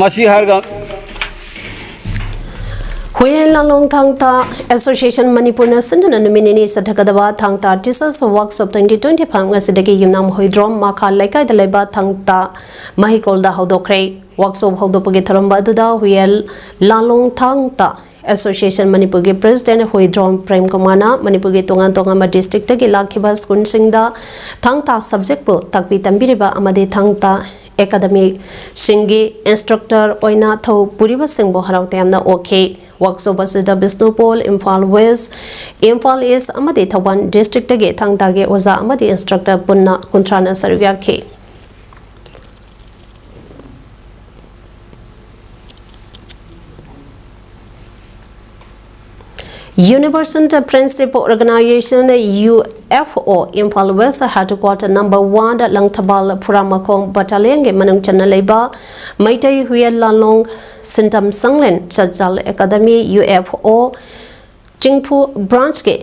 ꯃꯁꯤ ꯍꯥꯏꯔꯒ ꯍꯨꯏꯌꯦꯟ ꯂꯥꯂꯣꯡ ꯊꯥꯡ ꯇꯥ ꯑꯦꯁꯣꯁꯤꯌꯦꯁꯟ ꯃꯅꯤꯄꯨꯔꯅ ꯁꯤꯟꯗꯨꯅ ꯅꯨꯃꯤꯠ ꯅꯤꯅꯤ ꯆꯠꯊꯒꯗꯕ ꯊꯥꯡ ꯇꯥ teachers workshop twenty twenty five ꯉꯁꯤꯗꯒꯤ ꯌꯨꯝꯅꯥꯝ ꯍꯨꯏꯗ꯭ꯔꯣꯝ ꯃꯈꯥ ꯂꯩꯀꯥꯏꯗ ꯂꯩꯕ ꯊꯥꯡ ꯇꯥ ꯃꯍꯩꯀꯣꯜꯗ ꯍꯧꯗꯣꯛꯈ꯭ꯔꯦ꯫ ꯋꯥꯔꯛꯁꯣꯞ ꯍꯧꯗꯣꯛꯄꯒꯤ ꯊꯧꯔꯝ ꯑꯗꯨꯗ ꯍꯨꯏꯌꯦꯟ ꯂꯥꯂꯣꯡ ꯊꯥꯡ ꯇꯥ ꯑꯦꯁꯣꯁꯤꯌꯦꯁꯟ ꯃꯅꯤꯄꯨꯔꯒꯤ ꯄ꯭ꯔꯦꯁꯤꯗꯦꯟꯠ ꯍꯨꯏꯗ꯭ꯔꯣꯝ ꯄ꯭ꯔꯦꯝ ꯀꯨꯃꯥꯔꯅ ꯃꯅꯤꯄꯨꯔꯒꯤ ꯇꯣꯉꯥꯟ ꯇꯣꯉꯥꯟꯕ ꯗꯤꯁꯇ꯭ꯔꯤꯛꯇꯒꯤ ꯂꯥꯛꯈꯤꯕ ꯁ꯭ꯀꯨꯜꯁꯤꯡꯗ ꯊꯥꯡ ꯇꯥ ꯁꯕꯖꯦꯛꯄꯨ ꯇꯥꯛꯄꯤ ꯇꯝꯕꯤꯔꯤꯕ ꯑꯃꯗꯤ ꯊꯥꯡ ꯇꯥ ꯑꯦꯀꯥꯗꯃꯤꯁꯤꯡꯒꯤ ꯏꯟꯁꯇ꯭ꯔꯛꯇꯔ ꯑꯣꯏꯅ ꯊꯧ ꯄꯨꯔꯤꯕꯁꯤꯡꯕꯨ ꯍꯔꯥꯎ ꯇꯌꯥꯝꯅ ꯑꯣꯛꯈꯤ꯫ ꯋꯥꯛꯁꯣꯞ ꯑꯁꯤꯗ ꯕꯤꯁꯅꯨꯄꯨꯔ, ꯏꯝꯐꯥꯜ ꯋꯦꯁ, ꯏꯝꯐꯥꯜ ꯏꯁ ꯑꯃꯗꯤ ꯊꯧꯕꯥꯜ ꯗꯤꯁꯇ꯭ꯔꯤꯛꯇꯒꯤ ꯊꯥꯡ ꯇꯥꯒꯤ ꯑꯣꯖꯥ ꯑꯃꯗꯤ ꯏꯟꯁꯇ꯭ꯔꯛꯇꯔ ꯄꯨꯟꯅ ꯀꯨꯟꯊ꯭ꯔꯥꯅ ꯁꯔꯨꯛ ꯌꯥꯈꯤ꯫ Universal Friendship Organization, U F O, Imphal west headquarter number ꯋꯥꯟꯗ ꯂꯪꯊꯕꯥꯜ ꯐꯨꯔꯥꯃꯈꯣꯡ ꯕꯠꯇꯥꯂꯤꯌꯟꯒꯤ ꯃꯅꯨꯡ ꯆꯟꯅ ꯂꯩꯕ ꯃꯩꯇꯩ ꯍꯨꯏꯌꯦꯟ ꯂꯥꯂꯣꯡ ꯁꯤꯟꯇꯝ ꯁꯪꯂꯦꯟ ꯆꯠꯆꯜ ꯑꯦꯀꯥꯗꯃꯤ, U F O, ꯆꯤꯡꯐꯨ ꯕ꯭ꯔꯥꯟꯆꯀꯤ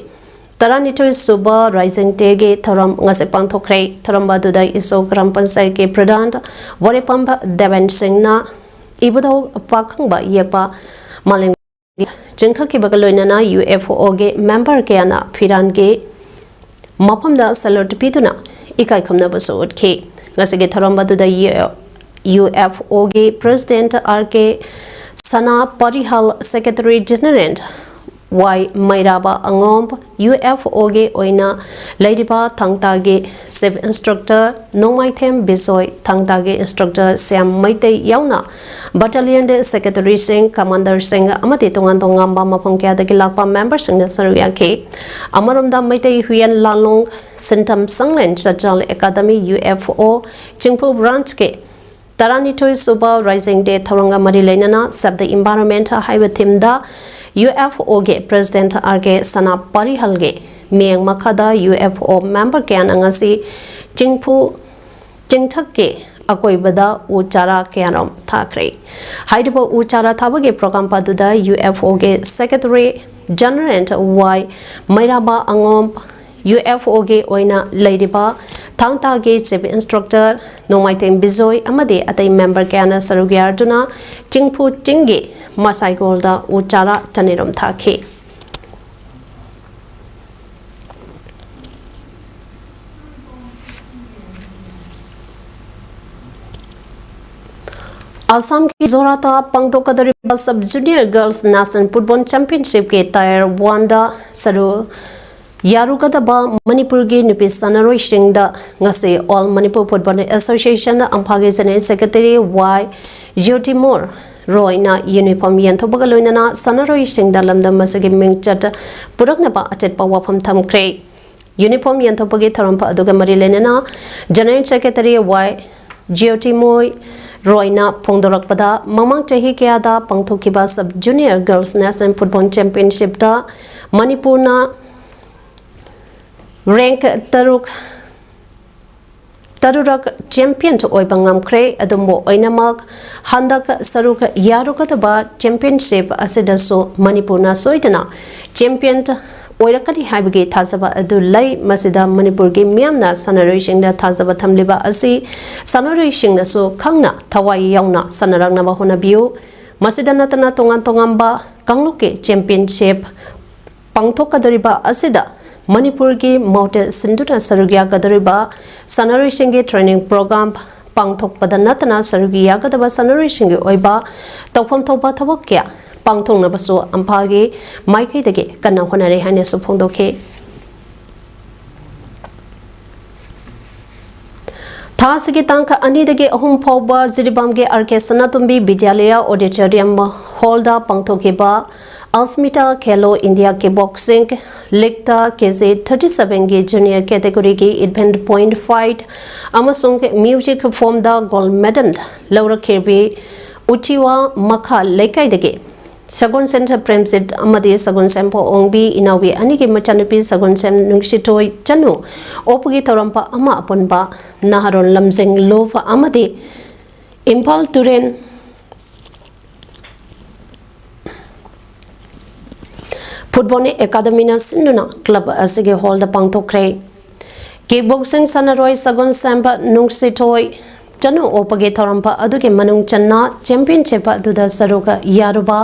ꯇꯔꯥꯅꯤꯊꯣꯏ ꯁꯨꯕ ꯔꯥꯏꯖꯤꯡ ꯗꯦꯒꯤ ꯊꯧꯔꯝ ꯉꯁꯤ ꯄꯥꯡꯊꯣꯛꯈ꯭ꯔꯦ꯫ ꯊꯧꯔꯝ ꯑꯗꯨꯗ ꯏꯁꯣ ꯒ꯭ꯔꯥꯝ ꯄꯟꯆꯥꯌꯠꯀꯤ ꯄ꯭ꯔꯙꯥꯟ ꯋꯥꯔꯦꯄꯝꯕ ꯗꯦꯕꯦꯟ ꯁꯤꯡꯅ ꯏꯕꯨꯙꯧ ꯄꯥꯈꯪꯕ ꯌꯦꯛꯄ ꯃꯥꯂꯦꯝ ꯆꯤꯡꯈꯠꯈꯤꯕꯒ ꯂꯣꯏꯅꯅ U F O ꯒꯤ ꯃꯦꯝꯕꯔ ꯀꯌꯥꯅ ꯐꯤꯔꯥꯟꯒꯤ ꯃꯐꯝꯗ salute ꯄꯤꯗꯨꯅ ꯏꯀꯥꯏ ꯈꯨꯝꯅꯕꯁꯨ ꯎꯠꯈꯤ꯫ ꯉꯁꯤꯒꯤ ꯊꯧꯔꯝ ꯑꯗꯨꯗ U F O ꯒꯤ President R K ꯁꯅꯥ ꯄꯔꯤꯍꯜ, Secretary General Y ꯃꯩꯔꯥꯕ ꯑꯉꯣꯝ, U F O ꯒꯤ ꯑꯣꯏꯅ ꯂꯩꯔꯤꯕ ꯊꯥꯡ ꯇꯥꯒꯤ Chief Instructor ꯅꯣꯡꯃꯥꯏꯊꯦꯝ ꯕꯤꯖꯣꯏ, ꯊꯥꯡ ꯇꯥꯒꯤ Instructor ꯁ꯭ꯌꯥꯝ ꯃꯩꯇꯩ ꯌꯥꯎꯅ ꯕꯠꯇꯥꯂꯤꯌꯟ ꯁꯦꯀ꯭ꯔꯦꯇꯔꯤꯁꯤꯡ, ꯀꯃꯥꯟꯗꯔꯁꯤꯡ ꯑꯃꯗꯤ ꯇꯣꯉꯥꯟ ꯇꯣꯉꯥꯟꯕ ꯃꯐꯝ ꯀꯌꯥꯗꯒꯤ ꯂꯥꯛꯄ ꯃꯦꯝꯕꯔꯁꯤꯡꯅ ꯁꯔꯨꯛ ꯌꯥꯈꯤ꯫ ꯑꯃꯔꯣꯝꯗ ꯃꯩꯇꯩ ꯍꯨꯏꯌꯦꯟ ꯂꯥꯂꯣꯡ ꯁꯤꯟꯊꯝ ꯁꯪꯂꯦꯟ ꯆꯠꯆꯜ ꯑꯦꯀꯥꯗꯃꯤ, U F O, ꯆꯤꯡꯐꯨ ꯕ꯭ꯔꯥꯟꯆꯀꯤ ꯇꯔꯥꯅꯤꯊꯣꯏ ꯁꯨꯕ ꯔꯥꯏꯖꯤꯡ ꯗꯦ ꯊꯧꯔꯝꯒ ꯃꯔꯤ ꯂꯩꯅꯅ Save the Environment ꯍꯥꯏꯕ ꯊꯤꯝꯗ U F O ꯒꯤ President R K ꯁꯅꯥ ꯄꯔꯤꯍꯜꯒꯤ ꯃꯤꯠꯌꯦꯡ ꯃꯈꯥꯗ U F O ꯃꯦꯝꯕꯔ ꯀꯌꯥꯅ ꯉꯁꯤ ꯆꯤꯡꯐꯨ ꯆꯤꯡꯊꯛꯀꯤ ꯑꯀꯣꯏꯕꯗ ꯎ ꯆꯥꯔꯥ ꯀꯌꯥꯔꯣꯝ ꯊꯥꯈ꯭ꯔꯦ꯫ ꯍꯥꯏꯔꯤꯕ ꯎ ꯆꯥꯔꯥ ꯊꯥꯕꯒꯤ ꯄ꯭ꯔꯣꯒ꯭ꯔꯥꯝ ꯑꯗꯨꯗ U F O ꯒꯤ Secretary General Y ꯃꯩꯔꯥꯕ ꯑꯉꯣꯝ, U F O ꯒꯤ ꯑꯣꯏꯅ ꯂꯩꯔꯤꯕ ꯊꯥꯡ ꯇꯥꯒꯤ Chief Instructor ꯅꯣꯡꯃꯥꯏꯊꯦꯝ ꯕꯤꯖꯣꯏ ꯑꯃꯗꯤ ꯑꯇꯩ ꯃꯦꯝꯕꯔ ꯀꯌꯥꯅ ꯁꯔꯨꯛ ꯌꯥꯗꯨꯅ ꯆꯤꯡꯐꯨ ꯆꯤꯡꯒꯤ ꯃꯁꯥꯏꯒꯣꯜꯗ ꯎ ꯆꯥꯔꯥ ꯆꯅꯤꯔꯣꯝ ꯊꯥꯈꯤ꯫ ꯑꯁꯥꯝꯒꯤ ꯖꯣꯔꯥꯠꯇ ꯄꯥꯡꯊꯣꯛꯀꯗꯧꯔꯤꯕ Sub Junior Girls National Football Championship ꯀꯤ Tier ꯋꯥꯟꯗ ꯁꯔꯨꯛ ꯌꯥꯔꯨꯒꯗꯕ ꯃꯅꯤꯄꯨꯔꯒꯤ ꯅꯨꯄꯤ ꯁꯥꯟꯅꯔꯣꯏꯁꯤꯡꯗ ꯉꯁꯤ All Manipur Football Association ꯑꯝꯐꯥꯒꯤ General Secretary ꯋꯥꯏ ꯖ꯭ꯌꯣꯇꯤꯃꯣꯔ ꯔꯣꯏꯅ ꯌꯨꯅꯤꯐꯣꯔꯝ ꯌꯦꯟꯊꯣꯛꯄꯒ ꯂꯣꯏꯅꯅ ꯁꯥꯟꯅꯔꯣꯏꯁꯤꯡꯗ ꯂꯝꯗꯝ ꯑꯁꯤꯒꯤ ꯃꯤꯡꯆꯠ ꯄꯨꯔꯛꯅꯕ ꯑꯆꯦꯠꯄ ꯋꯥꯐꯝ ꯊꯝꯈ꯭ꯔꯦ꯫ ꯌꯨꯅꯤꯐꯣꯔꯝ ꯌꯦꯟꯊꯣꯛꯄꯒꯤ ꯊꯧꯔꯝ ꯑꯗꯨꯒ ꯃꯔꯤ ꯂꯩꯅꯅ General Secretary ꯋꯥꯏ ꯖ꯭ꯌꯣꯇꯤꯃꯣꯏ ꯔꯣꯏꯅ ꯐꯣꯡꯗꯣꯔꯛꯄꯗ, ꯃꯃꯥꯡ ꯆꯍꯤ ꯀꯌꯥꯗ ꯄꯥꯡꯊꯣꯛꯈꯤꯕ Sub Junior Girls National Football Championshipꯇ ꯃꯅꯤꯄꯨꯔꯅ rank ꯇꯔꯨꯛ, ꯇꯔꯨꯔꯛ champion ꯑꯣꯏꯕ ꯉꯝꯈ꯭ꯔꯦ꯫ ꯑꯗꯨꯕꯨ ꯑꯣꯏꯅꯃꯛ, ꯍꯟꯗꯛ ꯁꯔꯨꯛ ꯌꯥꯔꯨꯒꯗꯕ championship ꯑꯁꯤꯗꯁꯨ ꯃꯅꯤꯄꯨꯔꯅ ꯁꯣꯏꯗꯅ champion ꯑꯣꯏꯔꯛꯀꯅꯤ ꯍꯥꯏꯕꯒꯤ ꯊꯥꯖꯕ ꯑꯗꯨ ꯂꯩ꯫ ꯃꯁꯤꯗ ꯃꯅꯤꯄꯨꯔꯒꯤ ꯃꯤꯌꯥꯝꯅ ꯁꯥꯟꯅꯔꯣꯏꯁꯤꯡꯗ ꯊꯥꯖꯕ ꯊꯝꯂꯤꯕ ꯑꯁꯤ ꯁꯥꯟꯅꯔꯣꯏꯁꯤꯡꯅꯁꯨ ꯈꯪꯅ ꯊꯋꯥꯏ ꯌꯥꯎꯅ ꯁꯥꯟꯅꯔꯛꯅꯕ ꯍꯣꯠꯅꯕꯤꯌꯨ꯫ ꯃꯁꯤꯗ ꯅꯠꯇꯅ ꯇꯣꯉꯥꯟ ꯇꯣꯉꯥꯟꯕ ꯀꯥꯡꯂꯨꯞꯀꯤ championship ꯄꯥꯡꯊꯣꯛꯀꯗꯧꯔꯤꯕ ꯑꯁꯤꯗ ꯃꯅꯤꯄꯨꯔꯒꯤ ꯃꯍꯨꯠ ꯁꯤꯟꯗꯨꯅ ꯁꯔꯨꯛ ꯌꯥꯒꯗꯧꯔꯤꯕ ꯁꯥꯟꯅꯔꯣꯏꯁꯤꯡꯒꯤ training program ꯄꯥꯡꯊꯣꯛꯄꯗ ꯅꯠꯇꯅ ꯁꯔꯨꯛ ꯌꯥꯒꯗꯕ ꯁꯥꯟꯅꯔꯣꯏꯁꯤꯡꯒꯤ ꯑꯣꯏꯕ ꯇꯧꯐꯝ ꯊꯣꯛꯄ ꯊꯕꯛ ꯀꯌꯥ ꯄꯥꯡꯊꯣꯛꯅꯕꯁꯨ ꯑꯝꯐꯥꯒꯤ ꯃꯥꯏꯀꯩꯗꯒꯤ ꯀꯟꯅ ꯍꯣꯠꯅꯔꯤ ꯍꯥꯏꯅꯁꯨ ꯐꯣꯡꯗꯣꯛꯈꯤ꯫ ꯊꯥ ꯑꯁꯤꯒꯤ ꯇꯥꯡ ꯑꯅꯤꯗꯒꯤ ꯑꯍꯨꯝ ꯐꯥꯎꯕ ꯖꯤꯔꯤꯕꯥꯝꯒꯤ R K ꯁꯅꯥꯇꯣꯝꯕꯤ ꯕꯤꯗ꯭ꯌꯥꯂꯌ auditorium hallꯗ ꯄꯥꯡꯊꯣꯛꯈꯤꯕ Asmita Khelo India Kickboxing Leagueꯇ K G thirty sevenꯒꯤ junior categoryꯒꯤ event point fight ꯑꯃꯁꯨꯡ music formꯗ gold medal ꯂꯧꯔꯛꯈꯤꯕꯤ ꯎꯆꯤꯋꯥ ꯃꯈꯥ ꯂꯩꯀꯥꯏꯗꯒꯤ ꯁꯒꯣꯜꯁꯦꯝ ꯄ꯭ꯔꯦꯝꯖꯤꯠ ꯑꯃꯗꯤ ꯁꯒꯣꯜꯁꯦꯝ ꯑꯣꯡꯕꯤ ꯏꯅꯥꯎꯕꯤ ꯑꯅꯤꯒꯤ ꯃꯆꯥꯅꯨꯄꯤ ꯁꯒꯣꯜꯁꯦꯝ ꯅꯨꯡꯁꯤꯊꯣꯏ ꯆꯅꯨ ꯑꯣꯛꯄꯒꯤ ꯊꯧꯔꯝ ꯑꯃ ꯑꯄꯨꯟꯕ ꯅꯍꯥꯔꯣꯜ ꯂꯝꯖꯤꯡ ꯂꯨꯞ ꯑꯃꯗꯤ ꯏꯝꯐꯥꯜ ꯇꯨꯔꯦꯟ ꯐꯨꯠꯕꯣꯜ ꯑꯦꯀꯥꯗꯃꯤꯅ ꯁꯤꯟꯗꯨꯅ club ꯑꯁꯤꯒꯤ hallꯗ ꯄꯥꯡꯊꯣꯛꯈ꯭ꯔꯦ꯫ Kickboxing ꯁꯥꯟꯅꯔꯣꯏ ꯁꯒꯣꯜꯁꯦꯝ ꯅꯨꯡꯁꯤꯊꯣꯏ ꯆꯅꯨ ꯑꯣꯛꯄꯒꯤ ꯊꯧꯔꯝ ꯑꯗꯨꯒꯤ ꯃꯅꯨꯡ ꯆꯟꯅ championship ꯑꯗꯨꯗ ꯁꯔꯨꯛ ꯌꯥꯔꯨꯕ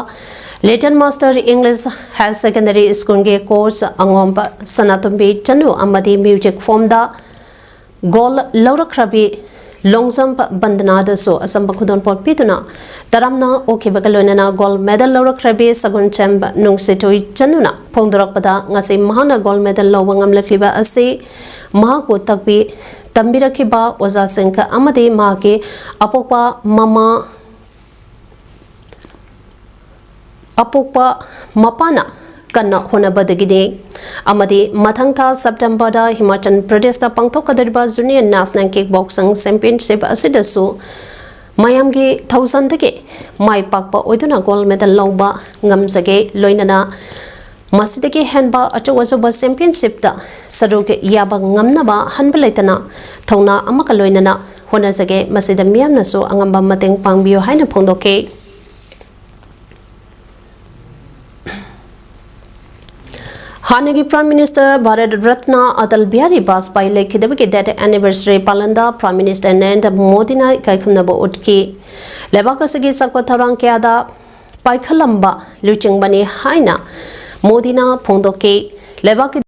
Little Master English Higher Secondary Schoolꯒꯤ coach ꯑꯉꯣꯝꯕ ꯁꯅꯥꯇꯣꯝꯕꯤ ꯆꯅꯨ ꯑꯃꯗꯤ music formꯗ gold ꯂꯧꯔꯛꯈ꯭ꯔꯕꯤ ꯂꯣꯡ ꯖꯝꯞ ꯕꯟꯗꯅꯥꯗꯁꯨ ꯑꯆꯝꯕ ꯈꯨꯗꯣꯜꯄꯣꯠ ꯄꯤꯗꯨꯅ ꯇꯔꯥꯝꯅ ꯑꯣꯛꯈꯤꯕꯒ ꯂꯣꯏꯅꯅ ꯒꯣꯜ ꯃꯦꯗꯜ ꯂꯧꯔꯛꯈ꯭ꯔꯕꯤ ꯁꯒꯨꯟꯁꯦꯝ ꯅꯨꯡꯁꯤꯊꯣꯏ ꯆꯅꯨꯅ ꯐꯣꯡꯗꯣꯔꯛꯄꯗ, ꯉꯁꯤ ꯃꯍꯥꯛꯅ ꯒꯣꯜ ꯃꯦꯗꯜ ꯂꯧꯕ ꯉꯝꯂꯛꯂꯤꯕ ꯑꯁꯤ ꯃꯍꯥꯛꯄꯨ ꯇꯥꯛꯄꯤ ꯇꯝꯕꯤꯔꯛꯈꯤꯕ ꯑꯣꯖꯥꯁꯤꯡ ꯑꯃꯗꯤ ꯃꯍꯥꯛꯀꯤ ꯑꯄꯣꯛꯄ ꯃꯃꯥ ꯑꯄꯣꯛꯄ ꯃꯄꯥꯅ ꯀꯟꯅ ꯍꯣꯠꯅꯕꯗꯒꯤꯅꯤ꯫ ꯑꯃꯗꯤ ꯃꯊꯪ ꯊꯥ ꯁꯦꯞꯇꯦꯝꯕꯔꯗ ꯍꯤꯃꯥꯆꯜ ꯄ꯭ꯔꯗꯦꯁꯇ ꯄꯥꯡꯊꯣꯛꯀꯗꯧꯔꯤꯕ ꯖꯨꯅꯤꯌꯔ ꯅꯦꯁꯅꯦꯜ ꯀꯤꯛ ꯕꯣꯛꯁꯤꯡ ꯆꯦꯝꯄꯤꯌꯟꯁꯤꯞ ꯑꯁꯤꯗꯁꯨ ꯃꯌꯥꯝꯒꯤ ꯊꯧꯖꯥꯜꯗꯒꯤ ꯃꯥꯏ ꯄꯥꯛꯄ ꯑꯣꯏꯗꯨꯅ ꯒꯣꯜ ꯃꯦꯗꯜ ꯂꯧꯕ ꯉꯝꯖꯒꯦ, ꯂꯣꯏꯅꯅ ꯃꯁꯤꯗꯒꯤ ꯍꯦꯟꯕ ꯑꯆꯧ ꯑꯆꯧꯕ ꯆꯦꯝꯄꯤꯌꯟꯁꯤꯞꯇ ꯁꯔꯨꯛ ꯌꯥꯕ ꯉꯝꯅꯕ ꯍꯟꯕ ꯂꯩꯇꯅ ꯊꯧꯅꯥ ꯑꯃꯒ ꯂꯣꯏꯅꯅ ꯍꯣꯠꯅꯖꯒꯦ꯫ ꯃꯁꯤꯗ ꯃꯤꯌꯥꯝꯅꯁꯨ ꯑꯉꯝꯕ ꯃꯇꯦꯡ ꯄꯥꯡꯕꯤꯌꯨ ꯍꯥꯏꯅ ꯐꯣꯡꯗꯣꯛꯈꯤ꯫ ꯍꯥꯟꯅꯒꯤ Prime Minister Bharat Ratna Atal Bihari ꯕꯥꯖꯄꯥꯏ ꯂꯩꯈꯤꯗꯕꯒꯤ death anniversary ꯄꯥꯂꯟꯗ Prime Minister Narendra ꯃꯣꯗꯤꯅ ꯏꯀꯥꯏꯈꯨꯝꯅꯕ ꯎꯠꯈꯤ꯫ ꯂꯩꯕꯥꯛ ꯑꯁꯤꯒꯤ ꯆꯥꯎꯈꯠ ꯊꯧꯔꯥꯡ ꯀꯌꯥꯗ ꯄꯥꯏꯈꯠꯂꯝꯕ ꯂꯨꯆꯤꯡꯕꯅꯤ ꯍꯥꯏꯅ ꯃꯣꯗꯤꯅ ꯐꯣꯡꯗꯣꯛꯈꯤ꯫ ꯂꯩꯕꯥꯛꯀꯤ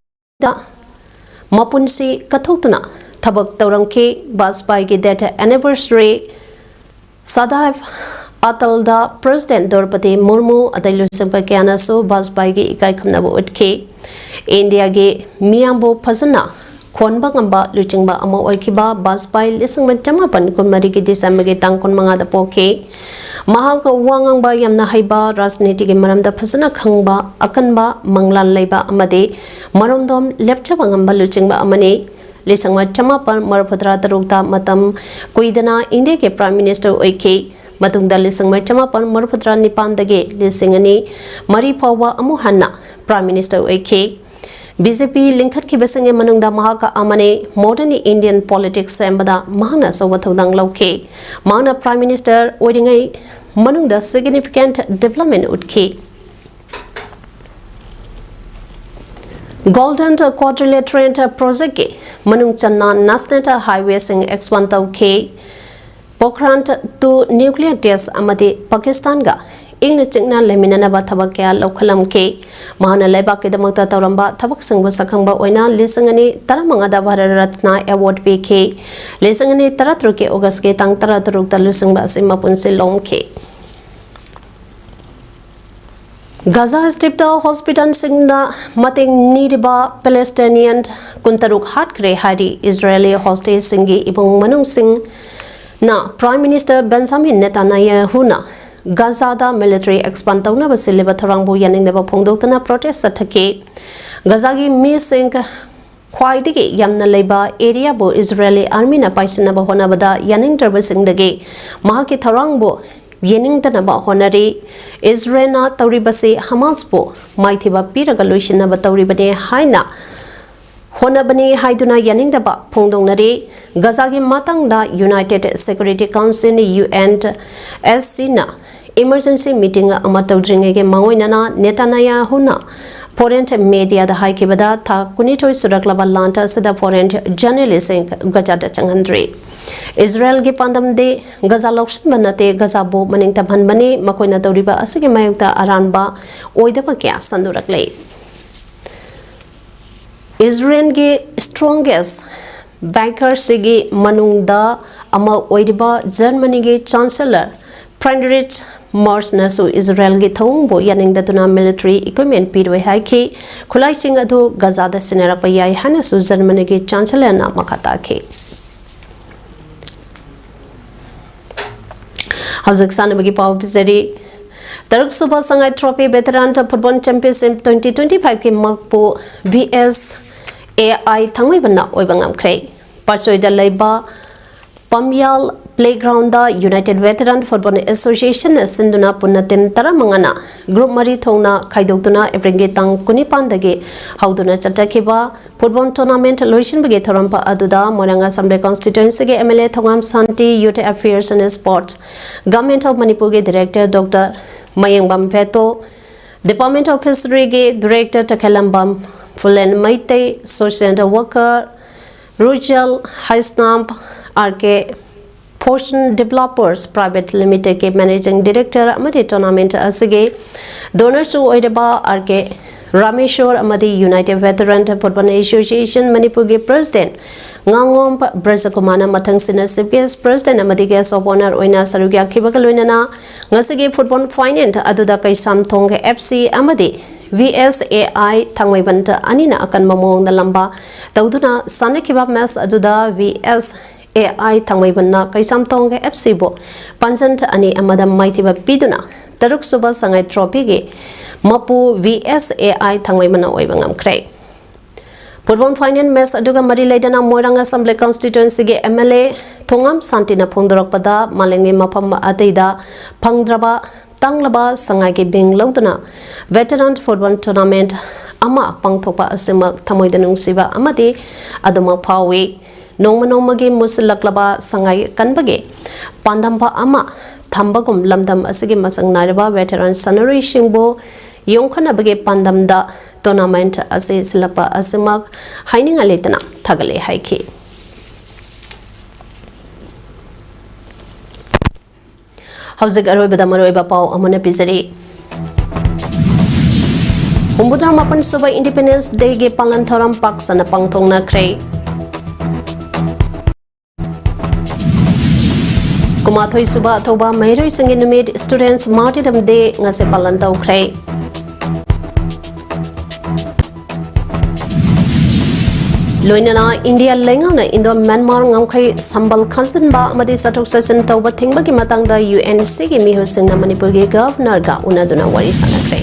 ꯃꯄꯨꯟꯁꯤ ꯀꯠꯊꯣꯛꯇꯨꯅ ꯊꯕꯛ ꯇꯧꯔꯝꯈꯤ꯫ ꯕꯥꯖꯄꯥꯏꯒꯤ death anniversary ꯁꯗꯥꯏꯚ ꯑꯇꯜꯗ President ꯗ꯭ꯔꯧꯄꯗꯤ ꯃꯨꯔꯃꯨ ꯑꯇꯩ ꯂꯨꯆꯤꯡꯕ ꯀꯌꯥꯅꯁꯨ ꯕꯥꯖꯄꯥꯏꯒꯤ ꯏꯀꯥꯏ ꯈꯨꯝꯅꯕ ꯎꯠꯈꯤ꯫ ꯏꯟꯗꯤꯌꯥꯒꯤ ꯃꯤꯌꯥꯝꯕꯨ ꯐꯖꯅ ꯈꯣꯟꯕ ꯉꯝꯕ ꯂꯨꯆꯤꯡꯕ ꯑꯃ ꯑꯣꯏꯈꯤꯕ ꯕꯥꯖꯄꯥꯏ ꯂꯤꯁꯤꯡ ꯑꯃ ꯆꯃꯥꯄꯟ ꯀꯨꯟꯃꯔꯤꯒꯤ ꯗꯤꯁꯦꯝꯕꯔꯒꯤ ꯇꯥꯡ ꯀꯨꯟꯃꯉꯥꯗ ꯄꯣꯛꯈꯤ꯫ ꯃꯍꯥꯛ ꯋꯥ ꯉꯥꯡꯕ ꯌꯥꯝꯅ ꯍꯩꯕ, ꯔꯥꯖꯅꯤꯇꯤꯒꯤ ꯃꯔꯝꯗ ꯐꯖꯅ ꯈꯪꯕ, ꯑꯀꯟꯕ ꯃꯪꯂꯥꯟ ꯂꯩꯕ ꯑꯃꯗꯤ ꯃꯔꯣꯝꯗꯣꯝ ꯂꯦꯞꯆꯕ ꯉꯝꯕ ꯂꯨꯆꯤꯡꯕ ꯑꯃꯅꯤ꯫ ꯂꯤꯁꯤꯡ ꯑꯃ ꯆꯃꯥꯄꯟ ꯃꯔꯤꯐꯨꯇꯔꯥ ꯇꯔꯨꯛꯇ ꯃꯇꯝ ꯀꯨꯏꯗꯅ ꯏꯟꯗꯤꯌꯥꯒꯤ Prime Minister ꯑꯣꯏꯈꯤ꯫ ꯃꯇꯨꯡꯗ ꯂꯤꯁꯤꯡ ꯑꯃ ꯆꯃꯥꯄꯟ ꯃꯔꯤꯐꯨꯇꯔꯥ ꯅꯤꯄꯥꯟꯗꯒꯤ ꯂꯤꯁꯤꯡ ꯑꯅꯤ ꯃꯔꯤ ꯐꯥꯎꯕ ꯑꯃꯨꯛ ꯍꯟꯅ Prime Minister ꯑꯣꯏꯈꯤ꯫ ꯕꯤ ꯖꯦ ꯄꯤ ꯂꯤꯡꯈꯠꯈꯤꯕꯁꯤꯡꯒꯤ ꯃꯅꯨꯡꯗ ꯃꯍꯥꯛ ꯑꯃꯅꯤ꯫ Modern Indian politics ꯁꯦꯝꯕꯗ ꯃꯍꯥꯛꯅ ꯑꯆꯧꯕ ꯊꯧꯗꯥꯡ ꯂꯧꯈꯤ꯫ ꯃꯍꯥꯛꯅ Prime Minister ꯑꯣꯏꯔꯤꯉꯩ ꯃꯅꯨꯡꯗ significant development ꯎꯠꯈꯤ꯫ Golden Quadrilateral Project ꯀꯤ ꯃꯅꯨꯡ ꯆꯟꯅ national highway ꯁꯤꯡ expand ꯇꯧꯈꯤ꯫ Pokhran two nuclear test ꯑꯃꯗꯤ ꯄꯥꯀꯤꯁꯇꯥꯟꯒ ꯏꯪꯅ ꯆꯤꯛꯅ ꯂꯩꯃꯤꯟꯅꯅꯕ ꯊꯕꯛ ꯀꯌꯥ ꯂꯧꯈꯠꯂꯝꯈꯤ꯫ ꯃꯍꯥꯛꯅ ꯂꯩꯕꯥꯛꯀꯤꯗꯃꯛꯇ ꯇꯧꯔꯝꯕ ꯊꯕꯛꯁꯤꯡꯕꯨ ꯁꯛꯈꯪꯕ ꯑꯣꯏꯅ ꯂꯤꯁꯤꯡ ꯑꯅꯤ ꯇꯔꯥꯃꯉꯥꯗ ꯚꯥꯔꯠ ꯔꯠꯅ ꯑꯦꯋꯥꯔꯗ ꯄꯤꯈꯤ꯫ ꯂꯤꯁꯤꯡ ꯑꯅꯤ ꯇꯔꯥꯇꯔꯨꯛꯀꯤ ꯑꯣꯒꯁꯀꯤ ꯇꯥꯡ ꯇꯔꯥꯇꯔꯨꯛꯇ ꯂꯨꯆꯤꯡꯕ ꯑꯁꯤ ꯃꯄꯨꯟꯁꯤ ꯂꯣꯝꯈꯤ꯫ ꯒꯥꯖꯥ ꯁ꯭ꯇ꯭ꯔꯤꯞꯇ ꯍꯣꯁꯄꯤꯇꯥꯜꯁꯤꯡꯗ ꯃꯇꯦꯡ ꯅꯤꯔꯤꯕ ꯄꯦꯂꯦꯁꯇꯥꯏꯅꯤꯌꯟ ꯀꯨꯟꯇꯔꯨꯛ ꯍꯥꯠꯈ꯭ꯔꯦ ꯍꯥꯏꯔꯤ꯫ ꯏꯖꯔꯦꯂꯤ ꯍꯣꯁꯇꯦꯖꯁꯤꯡꯒꯤ ꯏꯃꯨꯡ ꯃꯅꯨꯡꯁꯤꯡꯅ prime minister Benjamin ꯅꯦꯇꯥꯅꯌꯥꯍꯨꯅ ꯒꯥꯖꯥꯗ military expand ꯇꯧꯅꯕ ꯁꯤꯜꯂꯤꯕ ꯊꯧꯔꯥꯡꯕꯨ ꯌꯥꯅꯤꯡꯗꯕ ꯐꯣꯡꯗꯣꯛꯇꯨꯅ ꯄ꯭ꯔꯣꯇꯦꯁ ꯆꯠꯊꯈꯤ꯫ ꯒꯥꯖꯥꯒꯤ ꯃꯤꯁꯤꯡ ꯈ꯭ꯋꯥꯏꯗꯒꯤ ꯌꯥꯝꯅ ꯂꯩꯕ ꯑꯦꯔꯤꯌꯥꯕꯨ ꯏꯖꯔꯦꯂꯤ ꯑꯥꯔꯃꯤꯅ ꯄꯥꯏꯁꯤꯟꯅꯕ ꯍꯣꯠꯅꯕꯗ ꯌꯥꯅꯤꯡꯗ꯭ꯔꯕꯁꯤꯡꯗꯒꯤ ꯃꯍꯥꯛꯀꯤ ꯊꯧꯔꯥꯡꯕꯨ ꯌꯦꯡꯅꯤꯡꯗꯅꯕ ꯍꯣꯠꯅꯔꯤ꯫ ꯏꯖꯔꯦꯜꯅ ꯇꯧꯔꯤꯕꯁꯤ ꯍꯃꯥꯁꯄꯨ ꯃꯥꯏꯊꯤꯕ ꯄꯤꯔꯒ ꯂꯣꯏꯁꯤꯟꯅꯕ ꯇꯧꯔꯤꯕꯅꯤ ꯍꯥꯏꯅ ꯍꯣꯠꯅꯕꯅꯤ ꯍꯥꯏꯗꯨꯅ ꯌꯥꯅꯤꯡꯗꯕ ꯐꯣꯡꯗꯣꯛꯅꯔꯤ꯫ ꯒꯥꯖꯥꯒꯤ ꯃꯇꯥꯡꯗ united security council, U N S ꯁꯤꯅ ꯏꯃꯔꯖꯦꯟꯁꯤ ꯃꯤꯇꯤꯡ ꯑꯃ ꯇꯧꯗ꯭ꯔꯤꯉꯩꯒꯤ ꯃꯥꯡꯑꯣꯏꯅꯅ ꯅꯦꯇꯥꯅꯌꯥꯍꯨꯅ ꯐꯣꯔꯦꯟ ꯃꯦꯗꯤꯌꯥꯗ ꯍꯥꯏꯈꯤꯕꯗ ꯊꯥ ꯀꯨꯟꯅꯤꯊꯣꯏ ꯁꯨꯔꯛꯂꯕ ꯂꯥꯟ ꯑꯁꯤꯗ ꯐꯣꯔꯦꯟ ꯖꯔꯅꯦꯂꯤꯁꯁꯤꯡ ꯒꯥꯖꯥꯗ ꯆꯪꯍꯟꯗ꯭ꯔꯤ꯫ ꯏꯖꯔꯦꯜꯒꯤ ꯄꯥꯟꯗꯝꯗꯤ ꯒꯥꯖꯥ ꯂꯧꯁꯤꯟꯕ ꯅꯠꯇꯦ, ꯒꯥꯖꯥꯕꯨ ꯃꯅꯤꯡ ꯇꯝꯍꯟꯕꯅꯤ꯫ ꯃꯈꯣꯏꯅ ꯇꯧꯔꯤꯕ ꯑꯁꯤꯒꯤ ꯃꯥꯌꯣꯛꯇ ꯑꯔꯥꯟꯕ ꯑꯣꯏꯗꯕ ꯀꯌꯥ ꯁꯟꯗꯣꯔꯛꯂꯦ꯫ ꯏꯖꯔꯦꯜꯒꯤ ꯁ꯭ꯇ꯭ꯔꯣꯡꯒꯦꯁ ꯕꯦꯡꯀꯔꯁꯤꯒꯤ ꯃꯅꯨꯡꯗ ꯑꯃ ꯑꯣꯏꯔꯤꯕ ꯖꯔꯃꯅꯤꯒꯤ ꯆꯥꯟꯁꯦꯂꯔ ꯐ꯭ꯔꯦꯟꯗꯔꯤꯠ ꯃꯥꯔꯁꯅꯁꯨ ꯏꯖꯔꯦꯜꯒꯤ ꯊꯧꯑꯣꯡꯕꯨ ꯌꯥꯅꯤꯡꯗꯗꯨꯅ ꯃꯤꯂꯤꯇꯔꯤ ꯏꯀ꯭ꯋꯤꯞꯃꯦꯟ ꯄꯤꯔꯣꯏ ꯍꯥꯏꯈꯤ꯫ ꯈꯨꯠꯂꯥꯏꯁꯤꯡ ꯑꯗꯨ ꯒꯥꯖꯥꯗ ꯁꯤꯟꯅꯔꯛꯄ ꯌꯥꯏ ꯍꯥꯏꯅꯁꯨ ꯖꯔꯃꯅꯤꯒꯤ ꯆꯥꯟꯁꯦꯂꯔꯅ ꯃꯈꯥ ꯇꯥꯈꯤ꯫ ꯍꯧꯖꯤꯛ ꯁꯥꯟꯅꯕꯒꯤ ꯄꯥꯎ ꯄꯤꯖꯔꯤ꯫ ꯇꯔꯨꯛꯁꯨꯕ Sangai trophy veteran football championship twenty twenty ꯐꯥꯏꯚꯀꯤ ꯃꯛꯄꯨ ꯚꯤ ꯑꯦꯁ ꯑꯦ ꯑꯥꯏ ꯊꯥꯡꯃꯩꯕꯟꯅ ꯑꯣꯏꯕ ꯉꯝꯈ꯭ꯔꯦ꯫ ꯄꯥꯠꯁꯣꯏꯗ ꯂꯩꯕ ꯄꯥꯝꯌꯥꯜ ꯄ꯭ꯂꯦꯒ꯭ꯔꯥꯎꯟꯗ ꯌꯨꯅꯥꯏꯇꯦꯗ ꯚꯦꯇꯔꯥꯟ ꯐꯨꯠꯕꯣꯜ ꯑꯦꯁꯣꯁꯤꯌꯦꯁꯟꯅ ꯁꯤꯟꯗꯨꯅ ꯄꯨꯟꯅ ꯇꯤꯝ ꯇꯔꯥꯃꯉꯥꯅ ꯒ꯭ꯔꯨꯞ ꯃꯔꯤ ꯊꯣꯛꯅ ꯈꯥꯏꯗꯣꯛꯇꯨꯅ ꯑꯦꯄ꯭ꯔꯤꯜꯒꯤ ꯇꯥꯡ ꯀꯨꯟꯅꯤꯄꯥꯟꯗꯒꯤ ꯍꯧꯗꯨꯅ ꯆꯠꯊꯈꯤꯕ ꯐꯨꯠꯕꯣꯜ ꯇꯣꯔꯅꯥꯃꯦꯟꯠ ꯂꯣꯏꯁꯤꯟꯕꯒꯤ ꯊꯧꯔꯝ ꯑꯗꯨꯗ ꯃꯣꯏꯔꯥꯡ ꯑꯦꯁꯦꯝꯕ꯭ꯂꯤ ꯀꯣꯟꯁꯇꯤꯇ꯭ꯋꯦꯟꯁꯤꯒꯤ M L A Thongam Shanti, youth affairs and sports, government of ꯃꯅꯤꯄꯨꯔꯒꯤ director doctor Mayengbam Pheto, department of ꯐꯤꯁꯔꯤꯒꯤ director Takhellambam Phulen Meitei, social worker Rujel Heisnam, R K Fortune Developers Private Limitedꯀꯤ Managing Director ꯑꯃꯗꯤ tournament ꯑꯁꯤꯒꯤ donorꯁꯨ ꯑꯣꯏꯔꯕ ꯑꯥꯔ ꯀꯦ ꯔꯥꯃꯦꯁꯣꯔ ꯑꯃꯗꯤ United Veteran Football Association ꯃꯅꯤꯄꯨꯔꯒꯤ President ꯉꯥꯉꯣꯝ ꯕ꯭ꯔꯖꯀꯨꯃꯥꯔꯅ ꯃꯊꯪꯁꯤꯅ Chief Guest, President ꯑꯃꯗꯤ Guest of Honour ꯑꯣꯏꯅ ꯁꯔꯨꯛ ꯌꯥꯈꯤꯕꯒ ꯂꯣꯏꯅꯅ ꯉꯁꯤꯒꯤ football final ꯑꯗꯨꯗ ꯀꯩꯁꯥꯝꯊꯣꯡ F C ꯑꯃꯗꯤ V S A I ꯊꯥꯡꯃꯩꯕꯟ ꯑꯅꯤꯅ ꯑꯀꯟꯕ ꯃꯑꯣꯡꯗ ꯂꯝꯕꯥ ꯇꯧꯗꯨꯅ ꯁꯥꯟꯅꯈꯤꯕ match ꯑꯗꯨꯗ V S A I ꯊꯥꯡꯃꯩꯕꯟꯅ Keishamthong F Cꯕꯨ ꯄꯥꯟꯖꯟ ꯑꯅꯤ ꯑꯃꯗ ꯃꯥꯏꯊꯤꯕ ꯄꯤꯗꯨꯅ ꯇꯔꯨꯛ ꯁꯨꯕ ꯁꯉꯥꯏ trophyꯒꯤ ꯃꯄꯨ V S A I ꯊꯥꯡꯃꯩꯕꯟꯅ ꯑꯣꯏꯕ ꯉꯝꯈ꯭ꯔꯦ꯫ Football final match ꯑꯗꯨꯒ ꯃꯔꯤ ꯂꯩꯅꯅ ꯃꯣꯏꯔꯥꯡ Assembly Constituencyꯒꯤ M L A ꯊꯣꯉꯥꯝ ꯁꯥꯟꯇꯤꯅ ꯐꯣꯡꯗꯣꯔꯛꯄꯗ, ꯃꯥꯂꯦꯝꯒꯤ ꯃꯐꯝ ꯑꯇꯩꯗ ꯐꯪꯗ꯭ꯔꯕ ꯇꯥꯡꯂꯕ ꯁꯉꯥꯏꯒꯤ ꯃꯤꯡ ꯂꯧꯗꯨꯅ veteran football tournament ꯑꯃ ꯄꯥꯡꯊꯣꯛꯄ ꯑꯁꯤꯃꯛ ꯊꯃꯣꯏꯗ ꯅꯨꯡꯁꯤꯕ ꯑꯃꯗꯤ ꯑꯗꯨꯃꯛ ꯐꯥꯎꯏ꯫ ꯅꯣꯡꯃ ꯅꯣꯡꯃꯒꯤ ꯃꯨꯁꯤꯜꯂꯛꯂꯕ ꯁꯉꯥꯏ ꯀꯟꯕꯒꯤ ꯄꯥꯟꯗꯝꯕ ꯑꯃ ꯊꯝꯕꯒꯨꯝ, ꯂꯝꯗꯝ ꯑꯁꯤꯒꯤ ꯃꯁꯛ ꯅꯥꯏꯔꯕ veteran ꯁꯥꯟꯅꯔꯣꯏꯁꯤꯡꯕꯨ ꯌꯣꯛꯈꯠꯅꯕꯒꯤ ꯄꯥꯟꯗꯝꯗ tournament ꯑꯁꯤ ꯁꯤꯜꯂꯛꯄ ꯑꯁꯤꯃꯛ ꯍꯥꯏꯅꯤꯡꯉꯥꯏ ꯂꯩꯇꯅ ꯊꯥꯒꯠꯂꯦ ꯍꯥꯏꯈꯤ꯫ ꯍꯧꯖꯤꯛ ꯑꯔꯣꯏꯕꯗ ꯃꯔꯨꯑꯣꯏꯕ ꯄꯥꯎ ꯑꯃꯅ ꯄꯤꯖꯔꯤ꯫ ꯍꯨꯝꯐꯨꯇꯔꯥ ꯃꯥꯄꯟ ꯁꯨꯕ Independence Dayꯒꯤ ꯄꯥꯂꯟ ꯊꯧꯔꯝ ꯄꯥꯛ ꯁꯟꯅ ꯄꯥꯡꯊꯣꯛꯅꯈ꯭ꯔꯦ꯫ ꯀꯨꯟꯃꯥꯊꯣꯏ ꯁꯨꯕ ꯊꯧꯕꯥꯜ ꯃꯍꯩꯔꯣꯏꯁꯤꯡꯒꯤ ꯅꯨꯃꯤꯠ, Students Martyrdom Day, ꯉꯁꯤ ꯄꯥꯂꯟ ꯇꯧꯈ꯭ꯔꯦ꯫ ꯂꯣꯏꯅꯅ ꯏꯟꯗꯤꯌꯥ ꯂꯩꯉꯥꯛꯅ ꯏꯟꯗꯣ ꯃ꯭ꯌꯥꯟꯃꯥꯔ ꯉꯝꯈꯩ ꯁꯝꯕꯜ ꯈꯟꯖꯤꯟꯕ ꯑꯃꯗꯤ ꯆꯠꯊꯣꯛ ꯆꯠꯁꯤꯟ ꯇꯧꯕ ꯊꯤꯡꯕꯒꯤ ꯃꯇꯥꯡꯗ U N Cꯒꯤ ꯃꯤꯍꯨꯠꯁꯤꯡꯅ ꯃꯅꯤꯄꯨꯔꯒꯤ Governorꯒ ꯎꯅꯗꯨꯅ ꯋꯥꯔꯤ ꯁꯥꯟꯅꯈ꯭ꯔꯦ꯫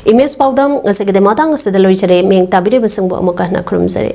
Image ꯄꯥꯎꯗꯝ ꯉꯁꯤꯒꯤꯗꯤ ꯃꯇꯥꯡ ꯑꯁꯤꯗ ꯂꯣꯏꯖꯔꯦ꯫ ꯃꯤꯠꯌꯦꯡ ꯇꯥꯕꯤꯔꯤꯕꯁꯤꯡꯕꯨ ꯑꯃꯨꯛꯀ ꯍꯟꯅ ꯈꯨꯔꯨꯝꯖꯔꯤ꯫